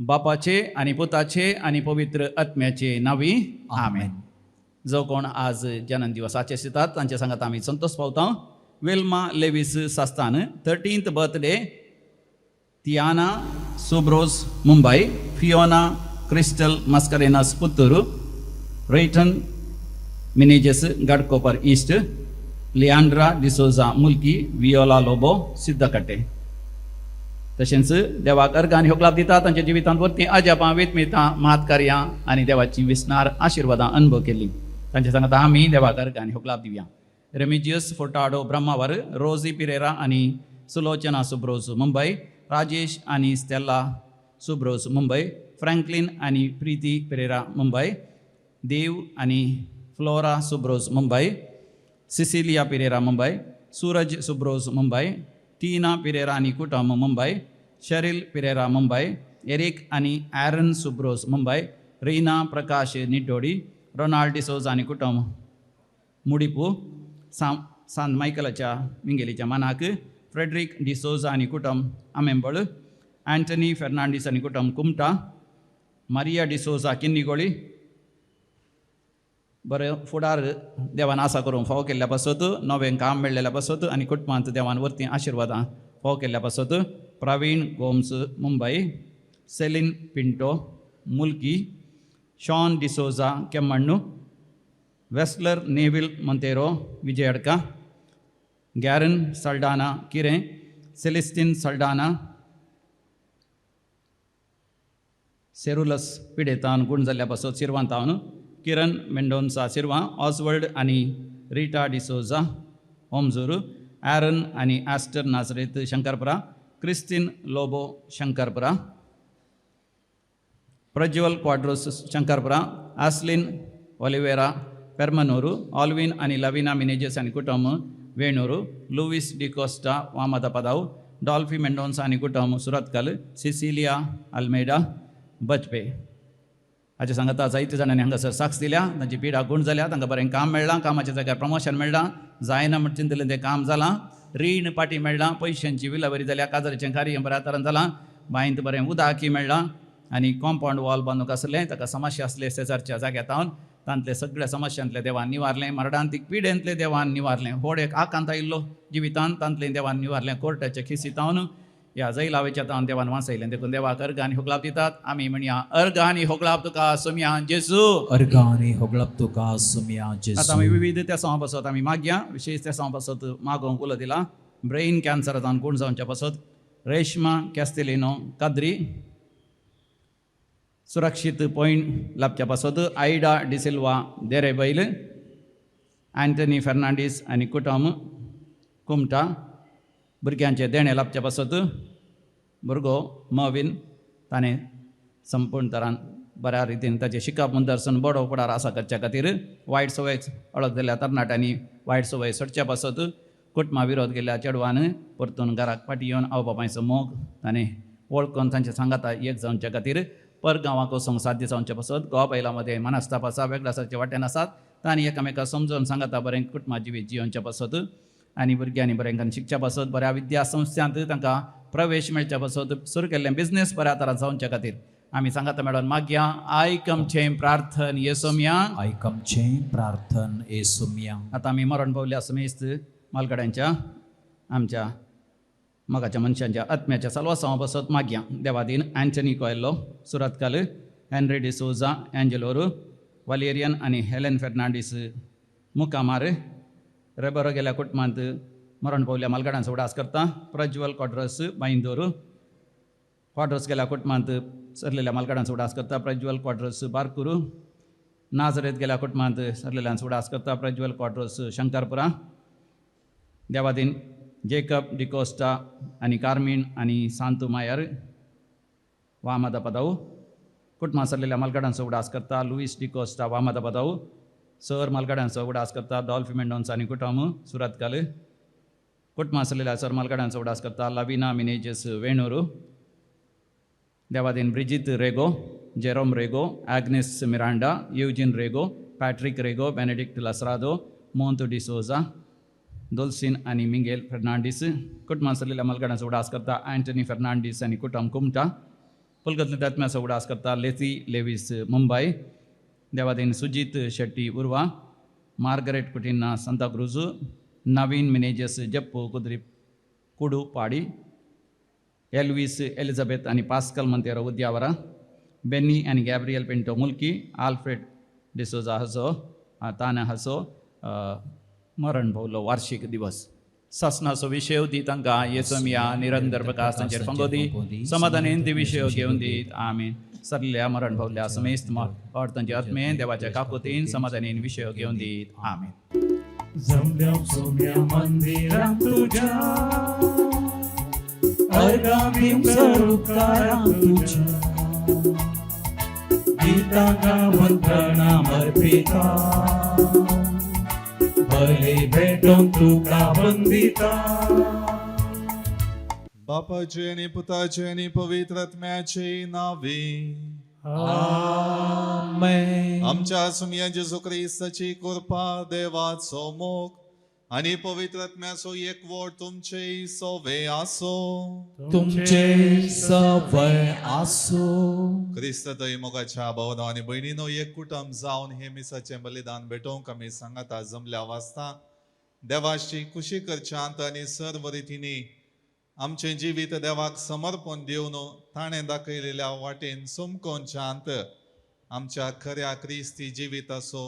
बापाचे आनी पुताचे आनी पवित्र आत्म्याचे नांवी आमेन. जो कोण आज जन्म दिवसाचे दितात तांचे सांगात आमी संतोष पावता. Wilma Lewis Sasthan 13th birthday, Tiana Subros Mumbai, Fiona Crystal Mascarenhas Puttur, Rayton Menezes Ghatkopar East, Leandra D'Souza Mulki, Viola Lobo Siddakatte. तशेंच देवाक अर्गां आनी होगलाप दिता तांच्या जिवितांत वरतीं अजापां वितमितां महात्कार्यां आनी देवाचीं विस्नार आशिर्वादां अनुभव केल्लीं तांच्या सांगाता आमी देवाक अर्गां आनी होगलाप दिवया. रेमिजियस फोर्टाडो ब्रह्मावर, रोजी पिरेरा आनी सुलोचना सुब्रोज मुंबय, राजेश आनी स्टेला सुब्रोज मुंबय, फ्रँकलीन आनी प्रिती पिरेरा मुंबय, देव आनी फ्लोरा सुब्रोज मुंबय, सिसिलिया पिरेरा मुंबय, सूरज सुब्रोज मुंबय, टीना पिरेरा आनी कुटुंब मुंबय, शरील पिरेरा मुंबय, एरिक आनी ॲरन सुब्रोज मुंबय, रीना प्रकाश निड्डोडी, रोनाल्ड डिसोज आनी कुटुंब मुडिपू, सान मायकलाच्या मिंगेलीच्या मानाक, फ्रेडरीक डिसोजा आनी कुटुंब आमेंबळ, अँटनी फेर्नांडीस आनी कुटुंब कुमटा, मारिया डिसोजा किन्नीगोळी. बरें फुडार देवान आसा करूंक फावो केल्ल्या पासत, नवें काम मेळ्ळेल्या पासत आनी कुटुंबांत देवान वरतीं आशिर्वादां फावो केल्ल्या पासत Praveen Gomes Mumbai, Celine Pinto Mulki, Sean D'Souza Kemmannu, Wesler Neville Monteiro Vijayadka, Garen Saldanha Kirem, Celestine Saldanha Serullas पिडेतान गूण जाल्ल्या पासत सिरवांतावन, किरण मेंडोन्सा सिरवा, ऑसवर्ल्ड आनी रिटा डिसोजा होमजूर, ॲरन आनी Aster Nazareth Shankarpura, Christine Lobo Shankarpura, Prajwal Quadros Shankarpura, Aslin Oliveira Permannur, Alwin आनी Lavina Menezes आनी कुटुंब वेणूर, लुवीस डिकोस्टा वामदा पदाव, डॉल्फी मेंडोन्सा आनी कुटुंब सुरतकल, सिसिलिया अल्मेडा बजपे. हाचे सांगता जायते जाणांनी हांगासर साक्ष दिल्या. तांची पिडा गूण जाल्या, तांकां बरें काम मेळ्ळां, कामाच्या जाग्यार प्रमोशन मेळ्ळां, जायना म्हण चिंतलें तें काम जालां, रीण पाटी मेळ्ळां, पयशांची विलावरी जाल्या, काजाराचें कार्य बऱ्या तरान जालां, बांयंत बरें उदकी मेळ्ळां आनी कॉम्पावंड वॉल बांदूंक आसलें ताका समस्या आसले शेजारच्या जाग्यार तावन तांतले सगळ्या समस्यांतले देवान निवारलें. मरणांतीक पिडेंतले देवान निवारलें. व्हड एक आकांत आयिल्लो जिवितान तांतलें देवान निवारलें. कोर्टाच्या खिसी तावन ह्या जैलावेच्या तावन देवान वाचयलें. देखून देवाक अर्गां आनी होगलाप दितात आमी. म्हणया, अर्गां आनी होगलाप तुका सोमया जेजू. अर्गां आनी होगळप तुका सुमया आतां आमी जेजू. विविध तेसांव पासत आमी मागया. विशेश तेसांव पासत मागोवंक उलो दिला. ब्रेन कॅन्सरान गूण जावच्या पासत रेश्मा कॅस्तेलिनो काद्री, सुरक्षीत पॉयंट लाभच्या पासत आयडा डिसिल्वा देरेबैल, अँटनी फेर्नांडीस आनी कुटुंब कुमटा, भुरग्यांचें देणें लाभच्या पासत भुरगो मवीन ताणें संपूर्ण तरान बऱ्या रितीन ताचें शिकप मुंदरसून बरो फुडार आसा करच्या खातीर, वायट संवय वळख जाल्ल्या तरणाट्यांनी वायट संवय सोडच्या पासत, कुटुंबा विरोध केल्ल्या चेडवान परतून घराक फाटीं येवन आवय बापायचो मोग ताणें वळखून तांच्या सांगाता एक जावच्या खातीर, पर गांवाक वचूंक साध्य जावचे पासत, घोवा बायलां मदें मनस्ताप आसा, वेगळ्या वाटेन आसात, तांणी एकामेका समजून सांगाता बरें कुटुंबा जिवीत जियोवच्या पासत आनी भुरग्यांनी बरें शिकच्या पासत, बऱ्या विद्या संस्थांत तांकां प्रवेश मेळच्या पासत, सुरू केल्लें बिजनेस बऱ्या तरान जावच्या खातीर आमी सांगाता मेळोन मागया. आयक आमचें प्रार्थन येसोमया. आयक आमचें प्रार्थन येसुमया. आतां आमी मरण पावल्या समेस्त मालगड्यांच्या आमच्या मोगाच्या मनशांच्या आत्म्याच्या साल्वासांवा पासत मागया. देवादीन Antony Coelho Surathkal, Henry D'Souza Angelore, Valerian आनी हेलेन फेर्नांडीस मुकामार, रेबरो गेल्या कुटुंबांत मरण पावल्या मालगड्यांचो उडास करता. प्रज्वल क्वाड्रस बांयदोरू, क्वाड्रस गेल्या कुटुंबांत सरलेल्या मालगड्यांचो उडास करता. प्रज्वल क्वाड्रस बारकुरू, नाजरेत गेल्या कुटुंबांत सरलेल्यांचो उडास करता. प्रज्वल क्वाड्रस शंकरपुरा. देवादीन जेकब डिकोस्टा आनी कार्मीण आनी सांतू मायर वामदा पदाव, कुटुंबां सरलेल्या मालगड्यांचो उडास करता. लुईस डिकोस्टा वामदा पदाव, सर मालगड्यांचो उडास करता. डॉल्फी मेंडोन्सा आनी कुटुंब सुरतकाल, कुटुंबां सरलेल्या सर मालगड्यांचो उडास करता. Lavina Menezes वेणूरू. Devadin Brigitte Rego, Jerome Rego, Agnes Miranda, Eugene Rego, Patrick Rego, Benedict Lasrado, Montu D'Souza, Dolcin आनी मिंगेल फेर्नांडीस, कुटुंबां सरलेल्या मालगड्यांचो उडास करता. अँटनी फेर्नांडीस आनी कुटुंब कुमटा. कोलकातांतल्या आत्म्याचो उगडास करता लेथी लेवीस मुंबय, देवादीन सुजीत शेट्टी उर्वा, मार्गरेट कुटिन्ना सांताक्रूज, नवीन मिनेजस जप्पू कुद्री कुडू पाडी, एल्वीस एलिझाबेथ आनी पास्कल मंतेरो उद्यावरा, बेन्नी आनी गॅब्रियल पिंटो मुल्की, आल्फ्रेड डिसोजा हाचो ताना हाचो मरण पावलो वार्षीक दिवस. सासनाचो विशय दी तांकां येसमिया निरंतर प्रकाश तांचेर फांगो दी, समाधानेन ती विशय घेवन दीत. आमीन. सरल्या मरण पावल्या समेस्त तांचे आत्मे देवाच्या काकुतीन समाधानेन विशय घेवन दीत. आमीन. जमल्या सोम्या मंदिरात तुझ्या, अर्घां दिवंक उपकारां तुज्या, गितां गावन प्रणाम अर्पिता, बली भेटोवन तुका वंदिता. बापाचे आनी पुताचे आनी पवित्र आत्म्याचे नावे. आमेन. आमच्या सुमया जेजू क्रिस्ताची कृपा, देवाचो मोग आनी पवित्र आत्म्याचो एकवट तुमचे सोवे आसो. तुमचे सवय आसो. क्रिस्त थंय मोगाच्या भावनो आनी भयणीनो, एक कुटुंब जावन हे मिसाचें बलिदान भेटोवंक आमी सांगाता जमल्या वाचता. देवाची खुशी करच्यांत आनी सर्व रितींनी आमचें जिवीत देवाक समर्पण दिवन ताणें दाखयलेल्या वाटेन चमकोवच्यांत आमच्या खऱ्या क्रिस्ती जिविताचो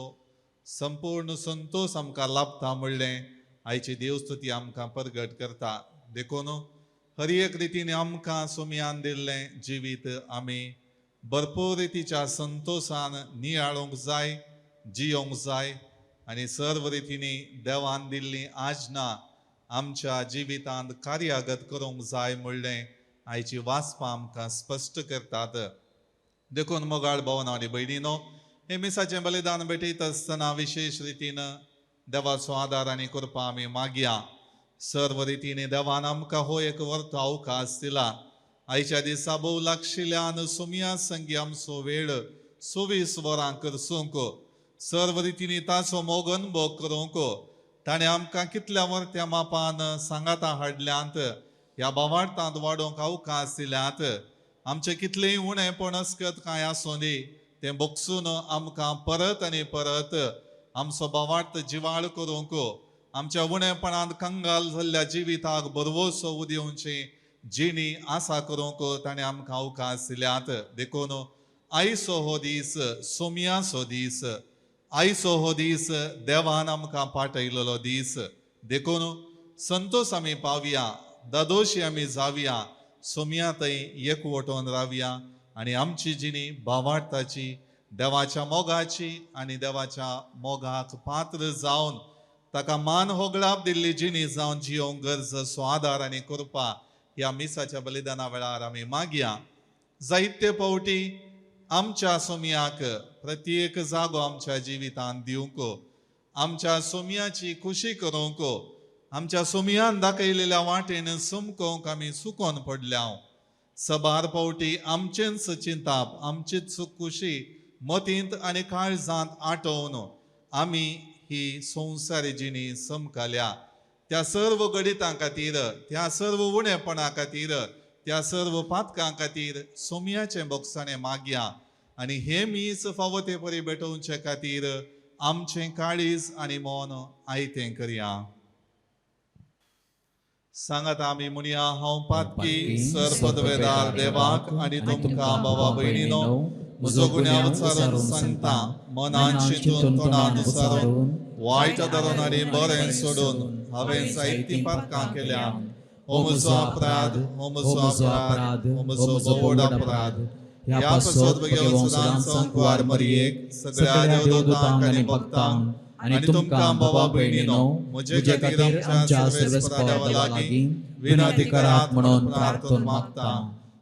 संपूर्ण संतोश आमकां लाभता म्हणलें आयची देवस्तुती आमकां परगट करता. देखून हर एक रितीन आमकां सुमयान दिल्लें जिवीत आमी भरपूर रितीच्या संतोशान नियाळूंक जाय, जियोंक जाय आनी सर्व रितींनी देवान दिल्ली आजना आमच्या जिवितांत कार्यागत करूंक जाय म्हणलें आयची वाचपां आमकां स्पश्ट करतात. देखून मोगाळ भावना आनी भयणीनो, हे मिसाचें बलिदान भेटयत आसतना विशेश रितीन देवाचो आदार आनी कृपा आमी मागया. सर्व रितीने देवान आमकां हो एक वर्तो अवकाश दिला. आयच्या दिसा भोव लागशिल्ल्यान सुमया संगी आमचो वेळ 24 वरां करसूंक, सर्व रितींनी ताचो मोग अनुभव करूंक ताणें आमकां कितल्या वर्त्या मापान सांगातां हाडल्यांत, ह्या भावार्थांत वाडोवंक अवकाश दिल्यात. आमचें कितलेंय उणेपण अस्कत कांय आसूं दी, तें बोगसून आमकां परत आनी परत आमचो भावार्थ जिवाळ करूंक, आमच्या उणेपणांत कंगाल जाल्ल्या जिविताक बरवसो उदेवची जिणी आसा करूंक ताणें आमकां अवकाश दिल्यात. देखून आयचो हो दीस सोमयाचो दीस, आयचो हो दीस देवान आमकां पाठयलेलो दीस. देखून संतोश आमी पावया, दादोशी आमी जावया, सोमया थंय एकवटोन रावया आनी आमची जिणी भावार्थाची, देवाच्या मोगाची आनी देवाच्या मोगाक पात्र जावन ताका मान होगळाप दिल्ली जिणी जावन जियोंक गरज आसो आदार आनी कृपा ह्या मिसाच्या बलिदाना वेळार आमी मागया. जायते फावटी आमच्या सोमयाक प्रत्येक जागो आमच्या जिवितांत दिवंक, आमच्या सोमयाची खुशी करूंक, आमच्या सोमयान दाखयलेल्या वाटेन चमकोवंक आमी चुकोन पडल्या. सबार फावटी आमचेंच चिंताप, आमचीच खुशी मतींत आनी काळजांत आटोवन आमी ही संवसारी जिणी चमकल्या. त्या सर्व गणितां खातीर, त्या सर्व उणेपणा खातीर, त्या सर्व पातकां खातीर सोमयाचें बोगसाणें मागया आनी हे मीस फावो ते परी भेटोवचे खातीर आमचें काळीज आनी मन आयतें करया. सांगात आमी म्हणया, हांव पातकी सरपदवेदार देवाक आनी तुमकां बाबा भयणीनो म्हजो गुन्यांव उचारून सांगता. मनान चिंतून, तोंडान उचारून, वायट धरून आनी बरें सोडून हांवें जायतीं पातकां केल्या. हो म्हजो अपराध, हो म्हजो अपराध, हो म्हजो भोव अपराध. ह्या पासत भगेवन सदांच संकवार मरियेक, सगळ्या देवदूतांक आनी भक्तांक आनी तुमकां बाबा भयणीनो म्हजे खातीर आमच्या सर्वेस्परा देवा लागीं विनंती करात म्हणून प्रार्थना मागता.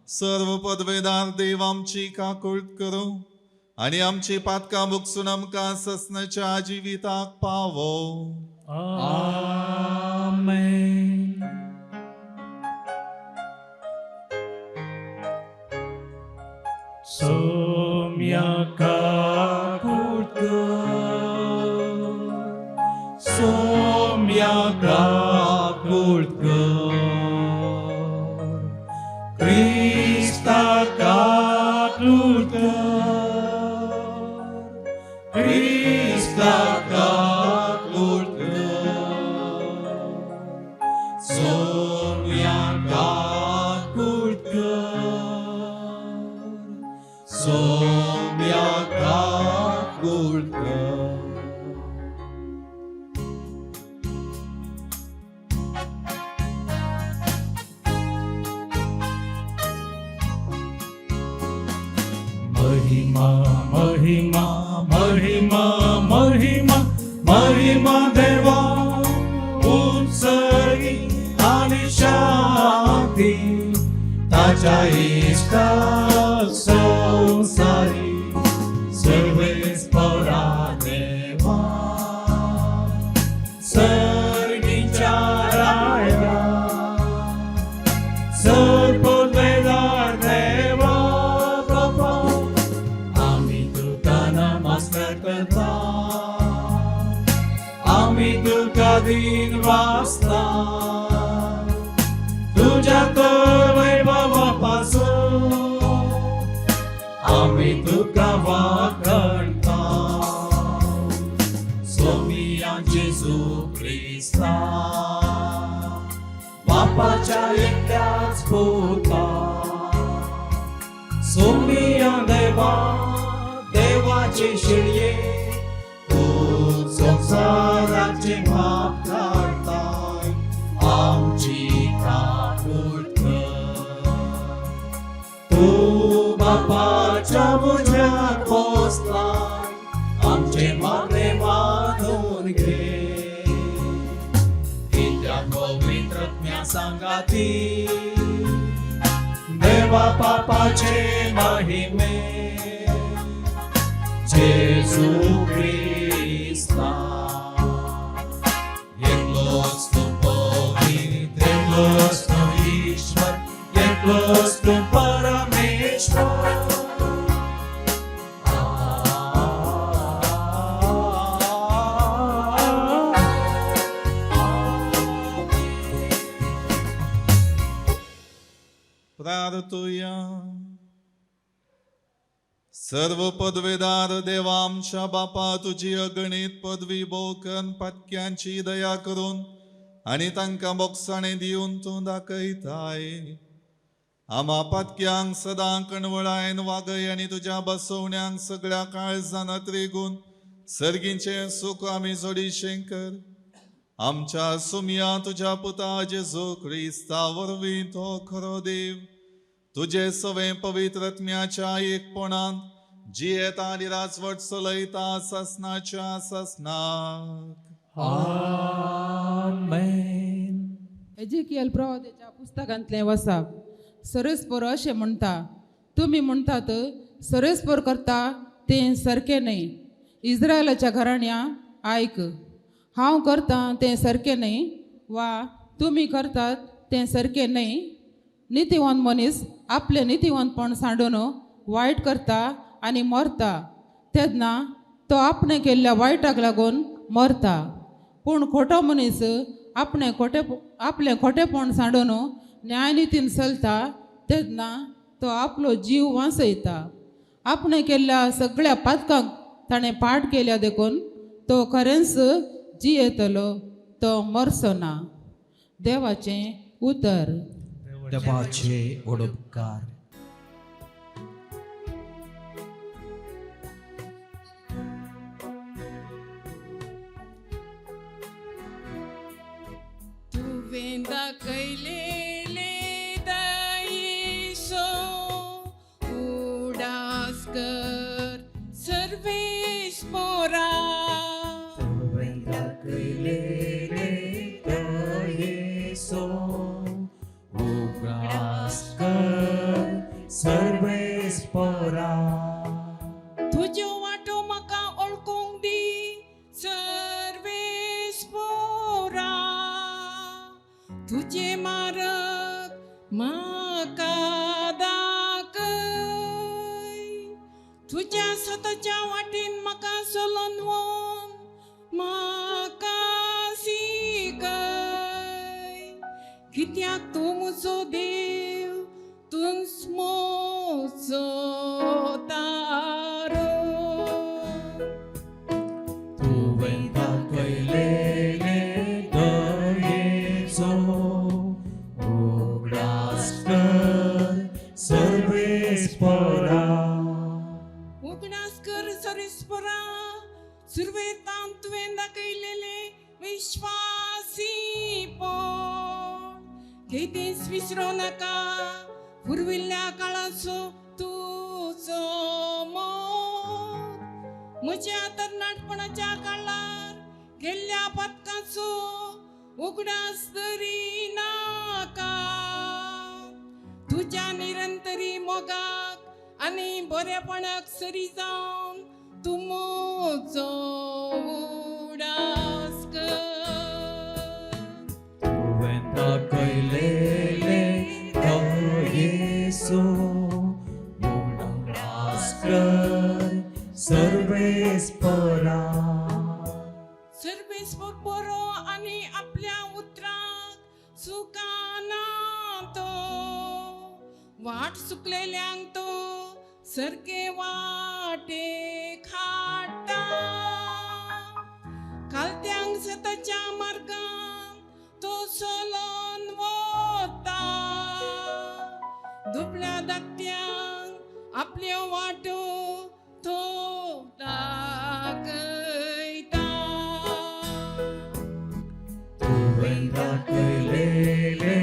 सर्व पदवेदार देव आमची काकूळट करूं आनी आमची पातकां भोगसून आमकां ससनाच्या जिविताक पावो. आमेन. सोम्या काकूट कर, सोम्या काकूट कर, क्रिस्ता काकूट. कर, क्रिस्ता काकूळ कर, सोम्या काकूळ कर, सोम्या काकूळ कर. महिमा महिमा महिमा महिमा महिमा देवा उत्सर्गी आणि शांती ताच्या इष्टा संसारी सर्वेस परा देवा सर्गीच्या राया सर्पवेदार देवा बापा आम्ही तुका नमस्कार करता, आम्ही तुका दिन वाचता, तुझ्या तर वैभवापासून आम्ही तुका वाकणता. सोमिया जेजू क्रिस्ता बापाच्या एकट्याच पुता, सोमिया देवा देवाचे शिळये, तू संसाराचे पाप काढताय, आमची काकूळ कर. तू बापाच्या भुजात बसलाय, आमचे मागणे मानून घे. कित्याक पवित्र आत्म्या सांगाती देवा पापाचे महिमे, जेजू क्रिस्ता एकलोच तूं पवित्र, एकलोच तूं ईश्वर, एकलोच तूं परमेश्वर. प्रार्थुया. सर्व पदवेदार देवा आमच्या बापा, तुजी अगणित पदवी बोकन पातक्यांची दया करून आनी तांकां बोगसाणें दिवन तूं दाखयताय. आमा पातक्यांक सदां कणवळायन वागय आनी तुज्या बसवण्यांक सगळ्या काळजान त्रिगून सर्गींचें सूख आमी जोडीशें कर. आमच्या सुमया तुज्या पुता जेजू क्रिस्ता वरवीं तो खरो देव तुजे सवें पवित्र आत्म्याच्या एकपणान जियेता आनी राजवट चलयता ससनाच्या ससनाक. आमेन. एजेकियल प्रवादाच्या पुस्तकांतलें वसाप. सरस्पर अशें म्हणटा, तुमी म्हणटात सरस्पर करता तें सारकें न्हय. इस्रायलाच्या घराण्या आयक, हांव करतां तें सारकें न्हय वा तुमी करतात तें सारकें न्हय. नितीवंत मनीस आपलें नितीवंतपण सांडून वायट करता आनी मरता तेन्ना तो आपणें केल्ल्या वायटाक लागून मरता. पूण खोटो मनीस आपणें खोटे आपलें खोटेपण सांडून न्यायनितीन चलता तेन्ना तो आपलो जीव वांचयता. आपणें केल्ल्या सगळ्या पातकांक ताणें पाठ केल्या देखून तो खरेंच जियेतलो, तो मरचो ना. देवाचें उतर. देवाचे उपकार. तुवें दाखयलेले दायिसो उडास कर सर्वेस पोरा. तुवें दाखयलेले दयेचो उगडास कर सर्वेस पोरा. तुज्यो वाटो म्हाका ओळखूंक दी सर्वेस पोरा, तुजें मार्ग म्हाका दाखय. तुज्या सताच्या वाटेन म्हाका चलोवन व्हर, म्हाका शिकय. कित्याक तूं म्हजो देव, तूंच म्हजो तारो. तुवें दाखयलेले दयेचो उगडास कर सर्वेस्परा. उगडास कर सरेस्परा, सुरवेतान तुवें दाखयलेले विश्वासीपण केदींच विसरो नाका. पुर्विल्ल्या काळाचो तुजो मोग, म्हज्या तरणाटपणाच्या काळार केल्ल्या पदकाचो उगडास तरी नाका. तुज्या निरंतरी मोगाक आनी बरेपणाक सरी जावन तूं म्हजो उगडास कर. तुवें दाखयलेले दयेचो उगडास कर सर्वेस्परा. सर्वेस्पर बरो आनी आपल्या उतराक चुकाना तो, वाट चुकलेल्यांक तो सारके वाटे हाडटा. कालत्यांक सताच्या मार्गान तो चलोन वता, दुबळ्या धाकट्यांक आपल्यो वाटो तो दाखयता. तुवें दाखयलेले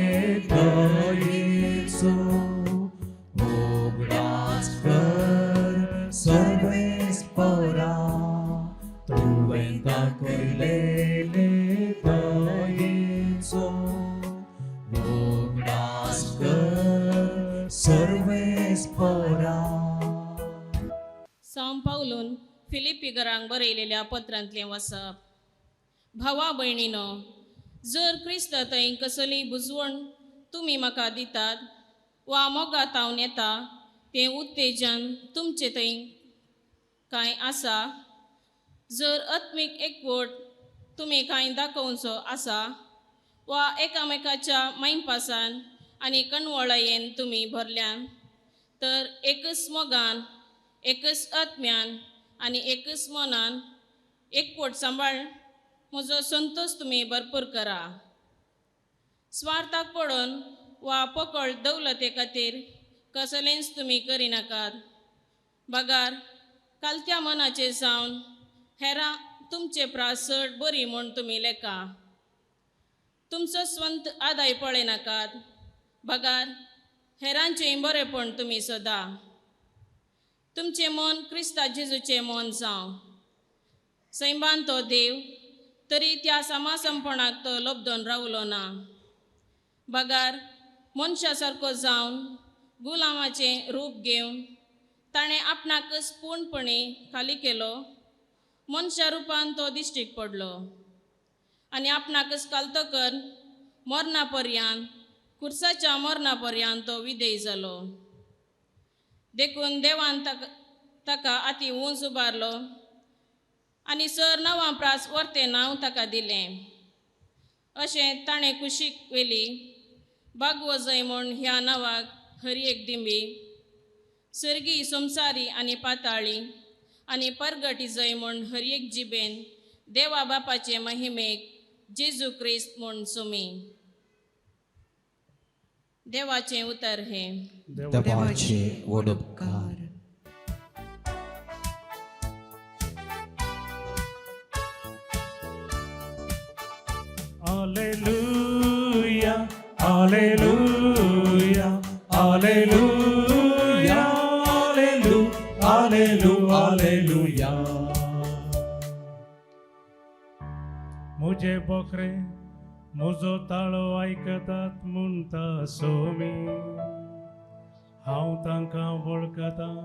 दयेचो उगडास कर सर्वेस्परा. तुवें दाखयलेले दयेचो उगडास कर सर्वेस्परा. सांव पावलून फिलिप्पीकरांक बरयलेल्या पत्रांतलें वाचप. भावा भयणीनो, जर क्रिस्त थंय कसली बुजवण तुमी म्हाका दितात वा मोगा तावन येता तें उत्तेजन तुमचे थंय कांय आसा, जर आत्मीक एकवट तुमी कांय दाखोवचो आसा वा एकामेकाच्या मायपासान आनी कणवळायेन तुमी भरल्यान, तर एकच मोगान, एकच आत्म्यान आनी एकच मनान एकवट सांबाळ म्हजो संतोश तुमी भरपूर करा. स्वार्थाक पडून वा पकड दौलते खातीर कसलेंच तुमी करिनाकात, बगार कालत्या मनाचे जावन हेरां तुमचे प्रास चड बरी म्हूण तुमी लेखा. तुमचो स्वंत आदाय पळयनाकात, बगार हेरांचें बरेंपण तुमी सदा. तुमचें मन क्रिस्ता जेजूचें मन जावं. सैमान तो देव तरी त्या समासमपणाक तो लब्दोन रावलो ना, बगार मनशा सारको जावन गुलामाचें रूप घेवन ताणें आपणाकच पूर्णपणी खाली केलो. मनशा रुपान तो दिश्टीक पडलो आनी आपणाकच कालतो कर मरणा पर्यांत, खुर्साच्या मरणा पर्यांत तो विधेय जालो. देखून देवान ताका आती उंच उबारलो आनी सर नांवां प्रास वर्तें नांव ताका दिलें. अशें ताणें कुशीक व्हेली बागवजय म्हूण ह्या नांवाक हर एक दिंबी सर्गी, संवसारी आनी पाताळी आनी परगटी जय म्हूण हर एक जिबेन देवा बापाचे महिमेक जेजू क्रिस्त म्हूण सुमी. देवाचें उतर हें. देवाचे व्हड उपकार. Alleluia, Alleluia, Alleluia, Allelu, Allelu, Alleluia. मुझे बोकरे म्हजो ताळो आयकतात म्हणटा सोमी, हांव तांकां वळखतां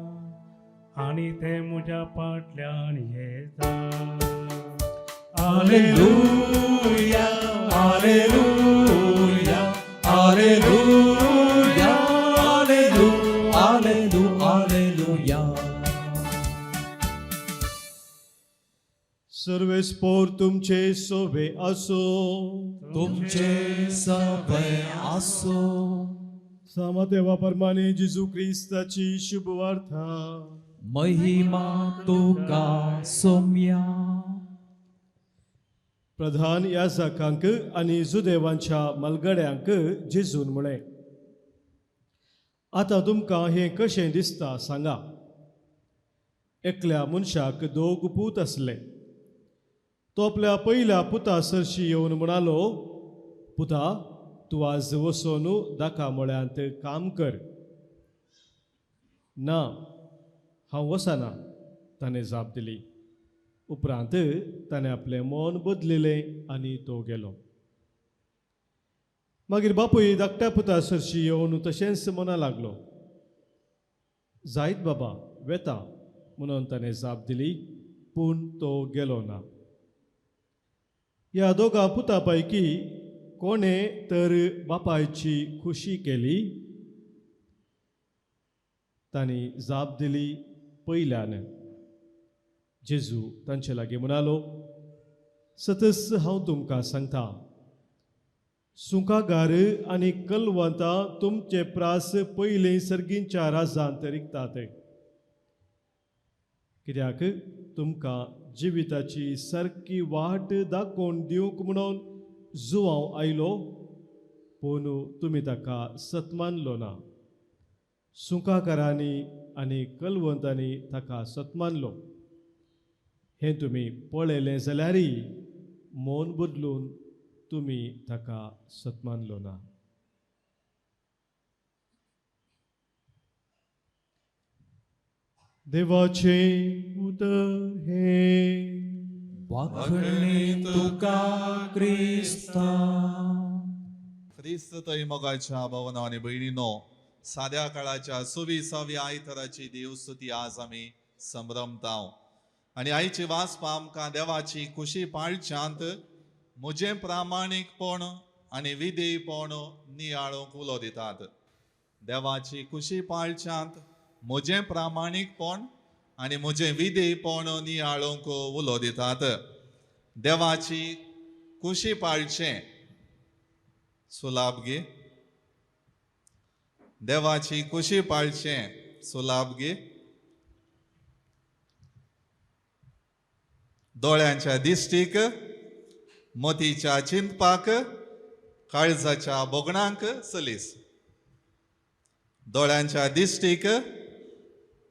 आनी ते म्हज्या फाटल्यान येता. Alleluia, Alleluia, Alleluia, Allelu, Allelu, Alleluia. सर्वेस्पोर तुमचे सोबे असो. तुमचे सगळे आसो. सामा परमाने जेजू क्रिस्ताची शुभ वार्ता. महिमा तुका सोम्या. प्रधान याजकांक आनी जुदेवांच्या मलगड्यांक जेजून म्हळें, आतां तुमकां हें कशें दिसता सांगा. एकल्या मनशाक दोग पूत आसले. तो आपल्या पयल्या पुता सरशी येवन म्हणालो, पुता तूं आज वचोन दाका मळ्यांत काम कर. ना, हांव वचना, ताणें जाप दिली. उपरांत ताणें आपलें मन बदलिलें आनी तो गेलो. मागीर बापूय धाकट्या पुता सरशी येवन तशेंच मना लागलो. जायत बाबा वेता म्हणून ताणें जाप दिली, पूण तो गेलो ना. ह्या दोगा पुता पैकी कोणें तर बापायची खुशी केली? तांणी जाप दिली, पयल्यान. जेजू तांचे लागीं म्हणालो, सतस हांव तुमकां सांगता, सुंकागार आनी कलवंतां तुमचे प्रास पयलीं सर्गींच्या राजांत रिगतात. कित्याक तुमकां जिविताची सारकी वाट दाखोवन दिवंक म्हणून जुवांव आयलो, पूण तुमी ताका सत्मानलो ना. सुंकाकारांनी आनी कलवंतांनी ताका सत्मानलो. हें तुमी पळयलें जाल्यारय मन बदलून तुमी ताका सत्मानलो ना. देवाचें उतर हें. वाखणी तुका क्रिस्ता. क्रिस्त थंय मोगाच्या भावना आनी भयणीनो, साद्या काळाच्या 26व्या आयताराची देवस्तुती आज आमी संभ्रमताव आनी आयची वाचपा आमकां देवाची खुशी पाळच्यांत म्हजें प्रामाणीकपण आनी विधेयपण नियाळूंक उलो दितात. देवाची खुशी पाळच्यांत म्हजें प्रामाणीकपण आनी म्हजें विधेयपण नियाळूंक उलो दितात. देवाची खुशी पाळचें सुलाभ गे, देवाची खुशी पाळचें सुलाभ गे. दोळ्यांच्या दिश्टीक, मतीच्या चिंतपाक, काळजाच्या भोगणांक सलीस. दोळ्यांच्या दिश्टीक,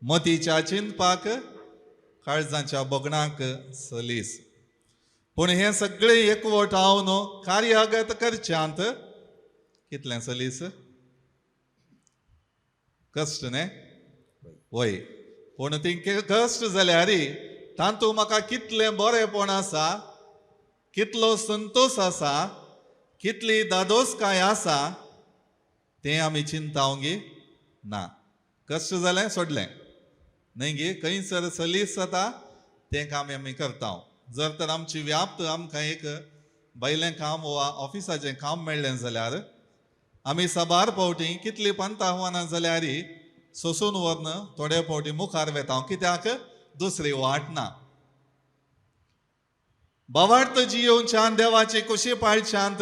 मतीच्या चिंतपाक, काळजाच्या भोगणांक सलीस. पूण हें सगळें एकवट हांव कार्यागत करच्यांत कितलें सलीस कश्ट न्ही वय. पूण ती कश्ट जाल्यार तातूंत म्हाका कितलें बरेंपण आसा, कितलो संतोश आसा, कितली दादोसकाय आसा तें आमी चिंतावंक ना. कश्ट जालें सोडलें न्ही गे, खंयसर सलीस जाता तें काम आमी करता. जर तर आमची व्याप्त आमकां एक भायलें काम वा ऑफिसाचें काम मेळ्ळें जाल्यार आमी साबार फावटी कितली पंत आव्हानां जाल्यार सोसून व्हरून थोडे फावटी मुखार वेता, कित्याक दुसरी वाट ना. बावार्थ जियोवच्यान देवाची कुशी पाळच्यांत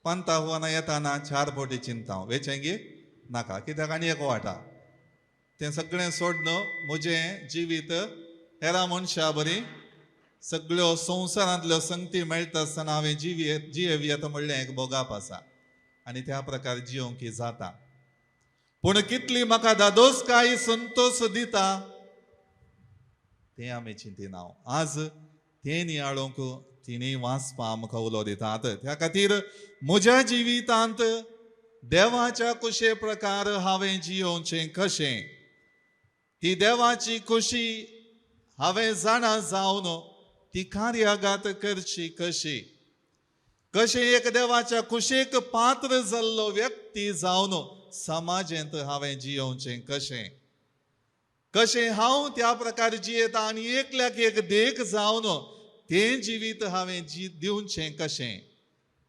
पंत आव्हानां येताना 4 फावटी चिंता वेचें गे नाका, कित्याक आनी एक वाटा तें सगळें सोडन म्हजें जिवीत हेरा मनशा बरी सगळ्यो संवसारांतल्यो संगती मेळटा आसतना हांवें जियेवयेत म्हणलें एक भोगाप आसा आनी त्या प्रकार जियोवंक जाता. पूण कितली म्हाका दादोसकाय संतोश दिता तें आमी चिंतिना. आज तें नियाळूंक तिणें वाचपा आमकां उलो दितात. त्या खातीर म्हज्या जिवितांत देवाच्या कुशे प्रकार हांवें जियोवचें कशें, ती देवाची खुशी हांवें जाणा जावन ती कार्यागात करची कशी, कशें एक देवाच्या खुशेक पात्र जाल्लो व्यक्ती जावन समाजेंत हांवें जियोवचें कशें, कशें हांव त्या प्रकारे जियेता आनी एकल्याक एक देख जावन तें जिवीत हांवें दिवचें कशें,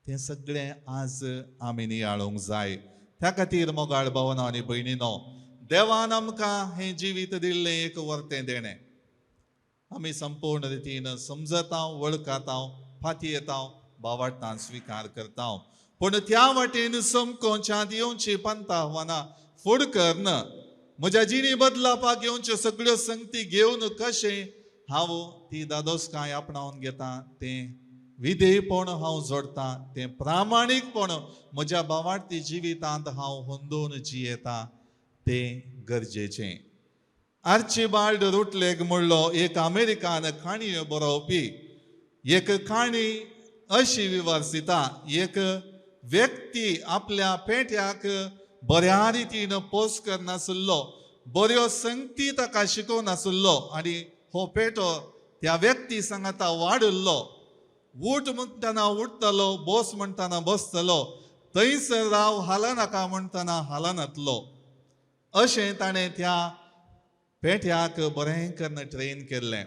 तें सगळें आज आमी नियाळूंक जाय. त्या खातीर मोगाळ भावना आनी भयणीनो, देवान आमकां हें जिवीत दिल्लें एक वर्तें देणें आमी संपूर्ण रितीन समजता, वळखता, फाती येता, बावाटतान स्विकार करता. पूण त्या वाटेन समकोंच्यात येवची पंतावाना फुड करन म्हज्या जिणी बदलापाक येवच्यो सगळ्यो संगती घेवन कशें हांव ती दादोसकाय आपणावन घेता, तें विधेयपण हांव जोडटा, तें प्रामाणीकपण म्हज्या भावार्थी जिवितांत हांव हुंदोवन जियेता तें गरजेचें. आर्चिबाल्ड रुटलेग म्हणलो एक अमेरिकन काणयो बरोवपी एक काणी अशी विवर्सिता. एक व्यक्ती आपल्या पेट्याक बऱ्या रितीन पोस करनासलो, बऱ्यो संगती ताका शिकोवनासलो आनी हो पेटो त्या व्यक्ती सांगाता वाडिल्लो. उठ म्हणटना उठतलो, बस म्हणटना बसतलो, थंयसर राव हालनाका म्हणटना हालनातलो. अशें ताणें त्या पेट्याक बरें करून ट्रेन केल्लें.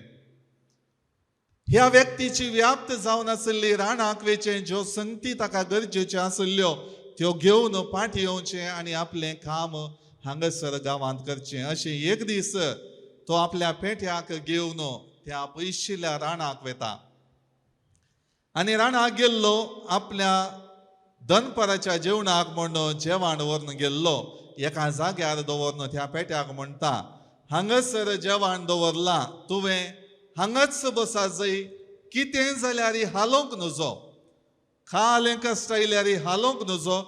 ह्या व्यक्तीची व्याप्त जावन आशिल्ली रानाक वेचें ज्यो संगती ताका गरजेच्यो आशिल्ल्यो त्यो घेवन पाटी येवचें आनी आपलें काम हांगासर गांवांत करचें. अशें एक दीस तो आपल्या पेट्याक घेवन त्या पयशिल्ल्या रानाक वेता आनी रानाक गेल्लो आपल्या दनपाराच्या जेवणाक म्हण जेवण व्हरून गेल्लो. एका जाग्यार दवरून त्या पेट्याक म्हणटा, हांगासर जेवण दवरलां, तुवें हांगाच बसा जय, कितें जाल्यार हालोवंक नजो, खालें कश्ट आयल्यार हालोवंक नजो,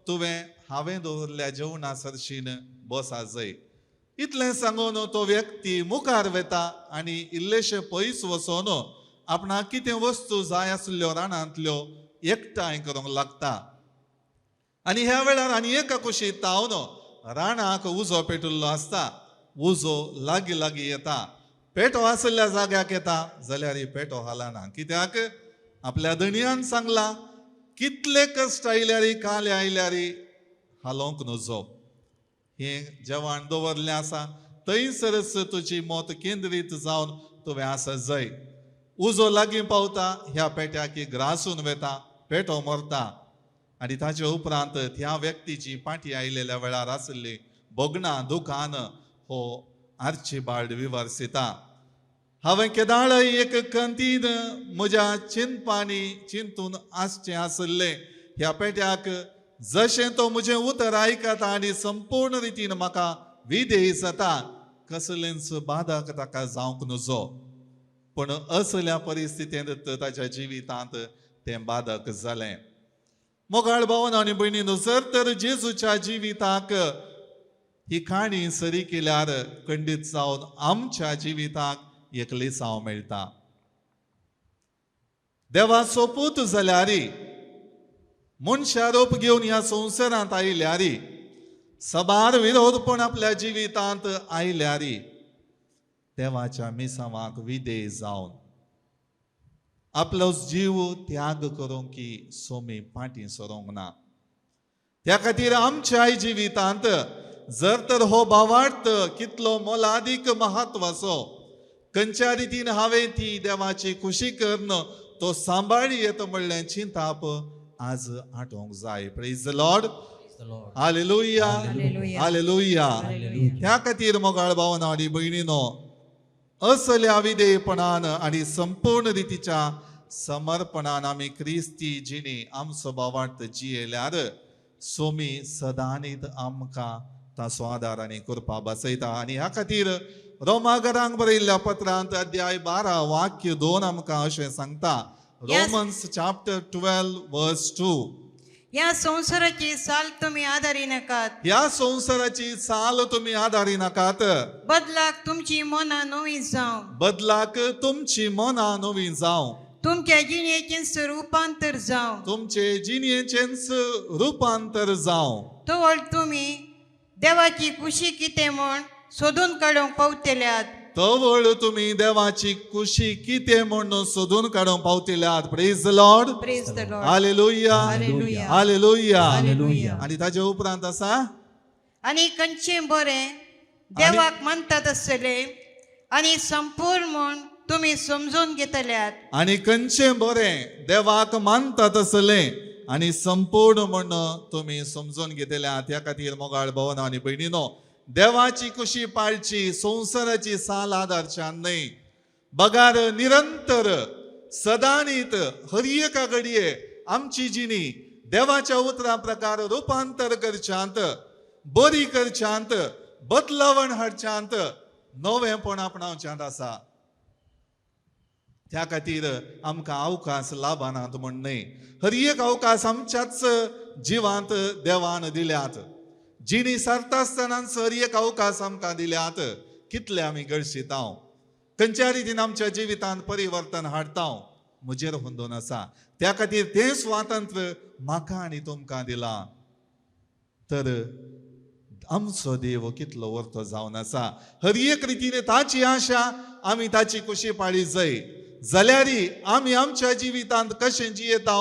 तुवें हांवें दवरल्या जेवणा सरशीन बसा जय. इतलें सांगून तो व्यक्ती मुखार वेता आनी इल्लेशें पयस वचोन आपणाक कितें वस्तू जाय आसल्यो रानांतल्यो एकठांय करूंक लागता. आनी ह्या वेळार आनी एका कुशीत तावन रानाक उजो पेटिल्लो आसता. उजो लागीं लागीं येता, पेटो आशिल्ल्या जाग्याक येता जाल्यार पेटो हालना. कित्याक? आपल्या धनयान सांगला कितले कश्ट आयल्यार काले आयल्यार हालोवंक नजो. हें जेवण दवरलें आसा थंयसरच तुजी मत केंद्रीत जावन तुवें आसा जाय. उजो लागीं पावता, ह्या पेट्याक ग्रासून वेता, पेटो मरता आनी ताचे उपरांत त्या व्यक्तीची पाटी आयलेल्या वेळार आशिल्ली भोगणां दुकान हो आर्चिबाल्ड विवर्सिता. हांवें केदाळय एक कंतीन म्हज्या चिंतपानी चिंतून आसचें आशिल्लें ह्या पेट्याक जशें तो म्हजें उतर आयकता आनी संपूर्ण रितीन म्हाका विधेय जाता, कसलेंच बाधक ताका जावंक नजो. पूण असल्या परिस्थितींत ताच्या जिवितांत तें बाधक जालें. मोगाळ भावन आनी भयणीनो, जर तर जेजूच्या जिविताक ही काणी सरी केल्यार खंडीत जावन आमच्या जिविताक एक लिसांव मेळटा. देवाचो पूत जाल्यार, मनशा रूप घेवन ह्या संवसारांत आयल्यार, सबार विरोधपण आपल्या जिवितांत आयल्यार देवाच्या मिसांवाक विधेय जावन आपलो जीव त्याग करूंक की सोमी पाटी सरोंक ना. त्या खातीर आमच्याय जिवितांत जर तर हो भावार्थ कितलो मोलादीक महत्वाचो, खंयच्या रितीन हांवें ती देवाची खुशी करून तो सांबाळी येता म्हणलें चिंताप आज आठोवंक जाय. Praise the Lord. Hallelujah, hallelujah. ह्या खातीर मोगाळ भावना आनी भयणीनो, असल्या विधेयपणान आनी संपूर्ण रितीच्या समर्पणान आमी क्रिस्ती जिणी आमचो भावार्थ जियेल्यार सोमी सदांनीत आमकां ताचो आदार आनी कृपा बसयता. आनी ह्या खातीर रोमागरांक बरयल्ल्या पत्रांत अध्याय 12 वाक्य 2 आमकां अशें सांगता. Romans chapter 12 verse 2. ह्या संवसाराची चाल तुमी आदारी नाकात, ह्या संवसाराची चाल तुमी आदारी नाकात, बदलाक तुमची मनां नवीं जावं, बदलाक तुमची मनां नवीं जावं, तुमच्या जिणेचेंच रुपांतर जावं, तुमचे जिणेचेंच रुपांतर जावं, तवळ तुमी देवाची खुशी कितें म्हूण सोदून काडूंक पावतल्यात, तवळ तुमी देवाची खुशी कितें म्हूण सोदून काडूंक पावतल्यात. Praise the Lord. Praise the Lord. Hallelujah, hallelujah. Hallelujah. Hallelujah. आनी ताचे उपरांत आसा, आनी खंयचें बरें देवाक मानतात आसतले आनी संपूर्ण म्हूण तुमी समजून घेतल्यात, आनी खंयचें बरें देवाक मानतात आसलें आनी संपूर्ण म्हूण तुमी समजून घेतल्यात. ह्या खातीर मोगाळ भवन आनी भयणीनो, देवाची खुशी पाळची, संवसाराची साल आदारच्यान न्हय, बगार निरंतर सदांनीत हर एका घडये आमची जिणी देवाच्या उतरा प्रकार रुपांतर करच्यांत, बरी करच्यांत, बदलावण हाडच्यांत, नवेंपण आपणावच्यांत आसा. त्या खातीर आमकां अवकाश लाभनात म्हण न्हय, हर एक अवकाश आमच्याच जिवांत देवान दिल्यात. जिणी सारता आसतनाच हर एक अवकाश आमकां दिल्यात. कितले आमी गळशिता, खंयच्या रितीन आमच्या जिवितांत परिवर्तन हाडता म्हजेर हुंदून आसा. त्या खातीर तें स्वातंत्र्य म्हाका आनी तुमकां दिलां. तर आमचो देव कितलो वर्तो जावन आसा. हर एक रितीन ताची आशा आमी ताची कुशी पाळी जाय जाल्यारी आमी आमच्या जिवितांत कशें जियेता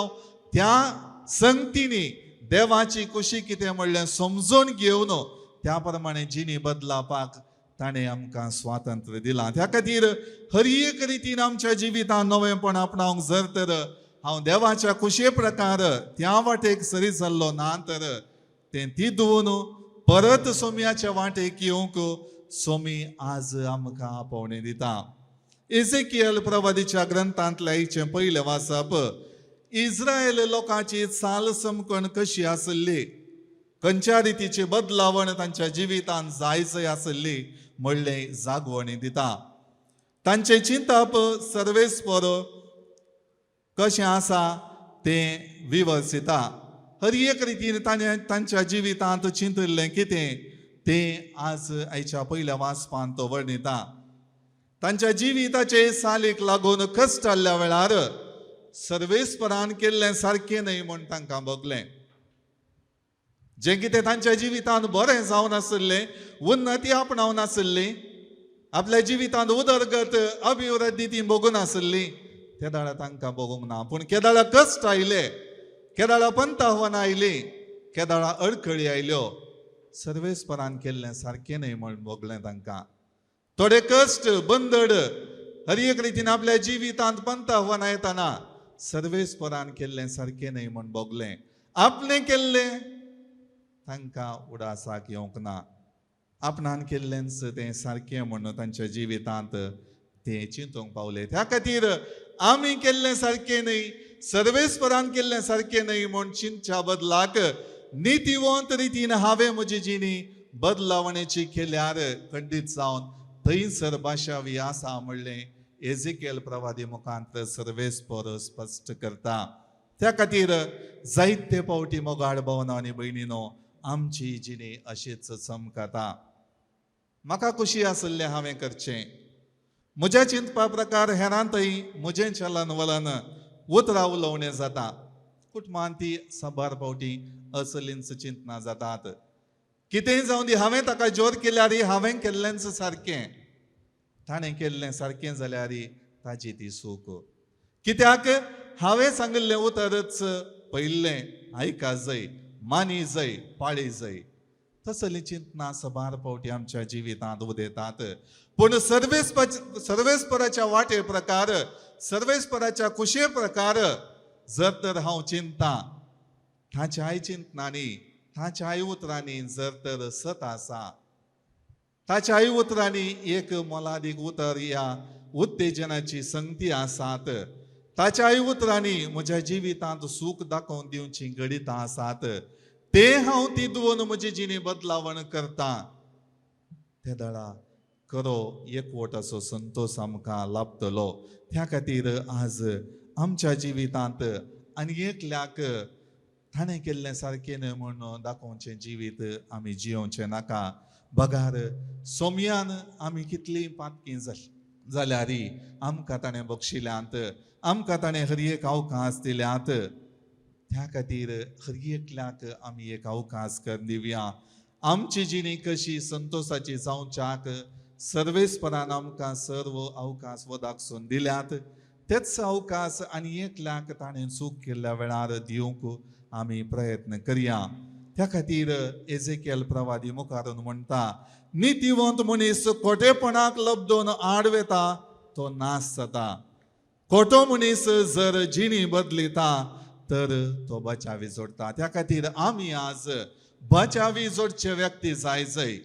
त्या संगतीनी देवाची कुशी कितें म्हणलें समजून घेवन त्या प्रमाणे जिणी बदलापाक ताणें आमकां स्वातंत्र्य दिलां. त्या खातीर हर एक रितीन आमच्या जिवितांत नवेंपण आपणावंक जर तर हांव देवाच्या कुशे प्रकार त्या वाटेक सरी जाल्लो ना तर तें तिदून परत सोम्याच्या वाटेक येवंक सोमी आज आमकां आपोवणें दिता. एझेकियल प्रवादीच्या ग्रंथांतल्या आयचें पयलें वाचप इस्रायल लोकांची चाल समकण कशी आसली, खंयच्या रितीची बदलावण तांच्या जिवितांत जायजय आसली म्हणलें जागवणी दिता. तांचें चिंतप सर्वेस्पर कशें आसा तें विवसिता. हर एक रितीन ताणें तांच्या जिवितांत चिंतिल्लें कितें तें आज आयच्या पयल्या वाचपांत तो वर्णिता. तांच्या जिविताचे सालीक लागून कश्ट जाल्ल्या वेळार सर्वेस्परान केल्लें सारकें न्हय म्हूण तांकां भोगलें. जें कितें तांच्या जिवितांत बरें जावन आशिल्लें, उन्नती आपणावन आशिल्ली, आपल्या जिवितांत उदरगत अभिवृद्धी ती भोगून आशिल्ली, तेदाळा तांकां भोगूंक ना. पूण केदाळा कश्ट आयले, केदाळा पंताहवान आयली, केदाळा अडखळी आयल्यो, सर्वेस्परान केल्लें सारकें न्हय म्हूण भोगलें तांकां. थोडे कश्ट बंदड हर एक रितीन आपल्या जिवितांत पंताहवान येताना सर्वेस्परान केल्लें सारकें न्हय म्हूण भोगलें. आपणें केल्लें तांकां उडासाक येवंक ना. आपणान केल्लेंच तें सारकें म्हूण तांच्या जिवितांत ते चिंतूंक पावले. त्या खातीर आमी केल्लें सारकें न्हय, सर्वेस्परान केल्लें सारकें न्हय म्हूण चिंतच्या बदलाक नितीवंत रितीन हांवें म्हजी जिणी बदलावणेची केल्यार खंडीत जावन थंयसर भाशावी आसा म्हणलें एझेकियल प्रवादी मुखांत सर्वेस्पर स्पश्ट करता. त्या खातीर जायते फावटी मोगाळ भावना आनी भयणीनो आमची जिणी अशीच चमकता. म्हाका खुशी आशिल्लें हांवें करचें, म्हज्या चिंतपा प्रकार हेरांतय म्हजें चलन वलन उतरां उलोवणें जाता. कुटुंबांत ती साबार फावटी असलींच चिंतना जातात. कितेंय जावं दी, हांवें ताका जोर केल्यार हांवें केल्लेंच सारकें, ताणें केल्लें सारकें जाल्यार ताजी ती चूक. कित्याक हांवें सांगिल्लें उतरच पयल्लें आयका जाय, मानी जाय, पाळी जाय. तसली चिंतना साबार फावटी आमच्या जिवितांत उदेतात. पूण सर्वेस्पराच्या वाटे प्रकार, सर्वेस्पराच्या कुशे प्रकार जर तर हांव चिंता, ताच्याय चिंतनांनी ताच्याय उतरांनी जर तर सत आसा, ताच्याय उतरांनी एक मोलादीक उतर ह्या उत्तेजनाची संगती आसात, ताच्याय उतरांनी म्हज्या जिवितांत सूख दाखोवन दिवची घडितां आसात, ते हांव ती दवरून म्हजी जिणी बदलावण करता. ते दळा खरो एकवटाचो संतोश आमकां लाभतलो. त्या खातीर आज आमच्या जिवितांत आनी एकल्याक ताणें केल्लें सारकें न्हय म्हूण दाखोवचें जिवीत आमी जियोवचें नाका. बगार सोमयान आमी कितलीं पातकीं जाल्यार आमकां ताणें बक्षिल्यांत, आमकां ताणें हर एक अवकाश दिल्यात. त्या खातीर हर एकल्याक आमी एक अवकाश करून दिवया. आमची जिणी कशी संतोशाची जावच्याक सर्वेस्परान आमकां सर्व अवकाश वदाकसून दिल्यात, तेच अवकाश आनी एकल्याक ताणें चूक केल्ल्या वेळार दिवंक आमी प्रयत्न करया. त्या खातीर एझेकियल प्रवादी मुखारून म्हणटा, नितीवंत मनीस खोटेपणाक लब्दोन आड वेता तो नाश जाता. खोटो मनीस जर जिणी बदलिता तर तो बचावी जोडटा. त्या खातीर आमी आज बचावी जोडचे व्यक्ती जाय जाय.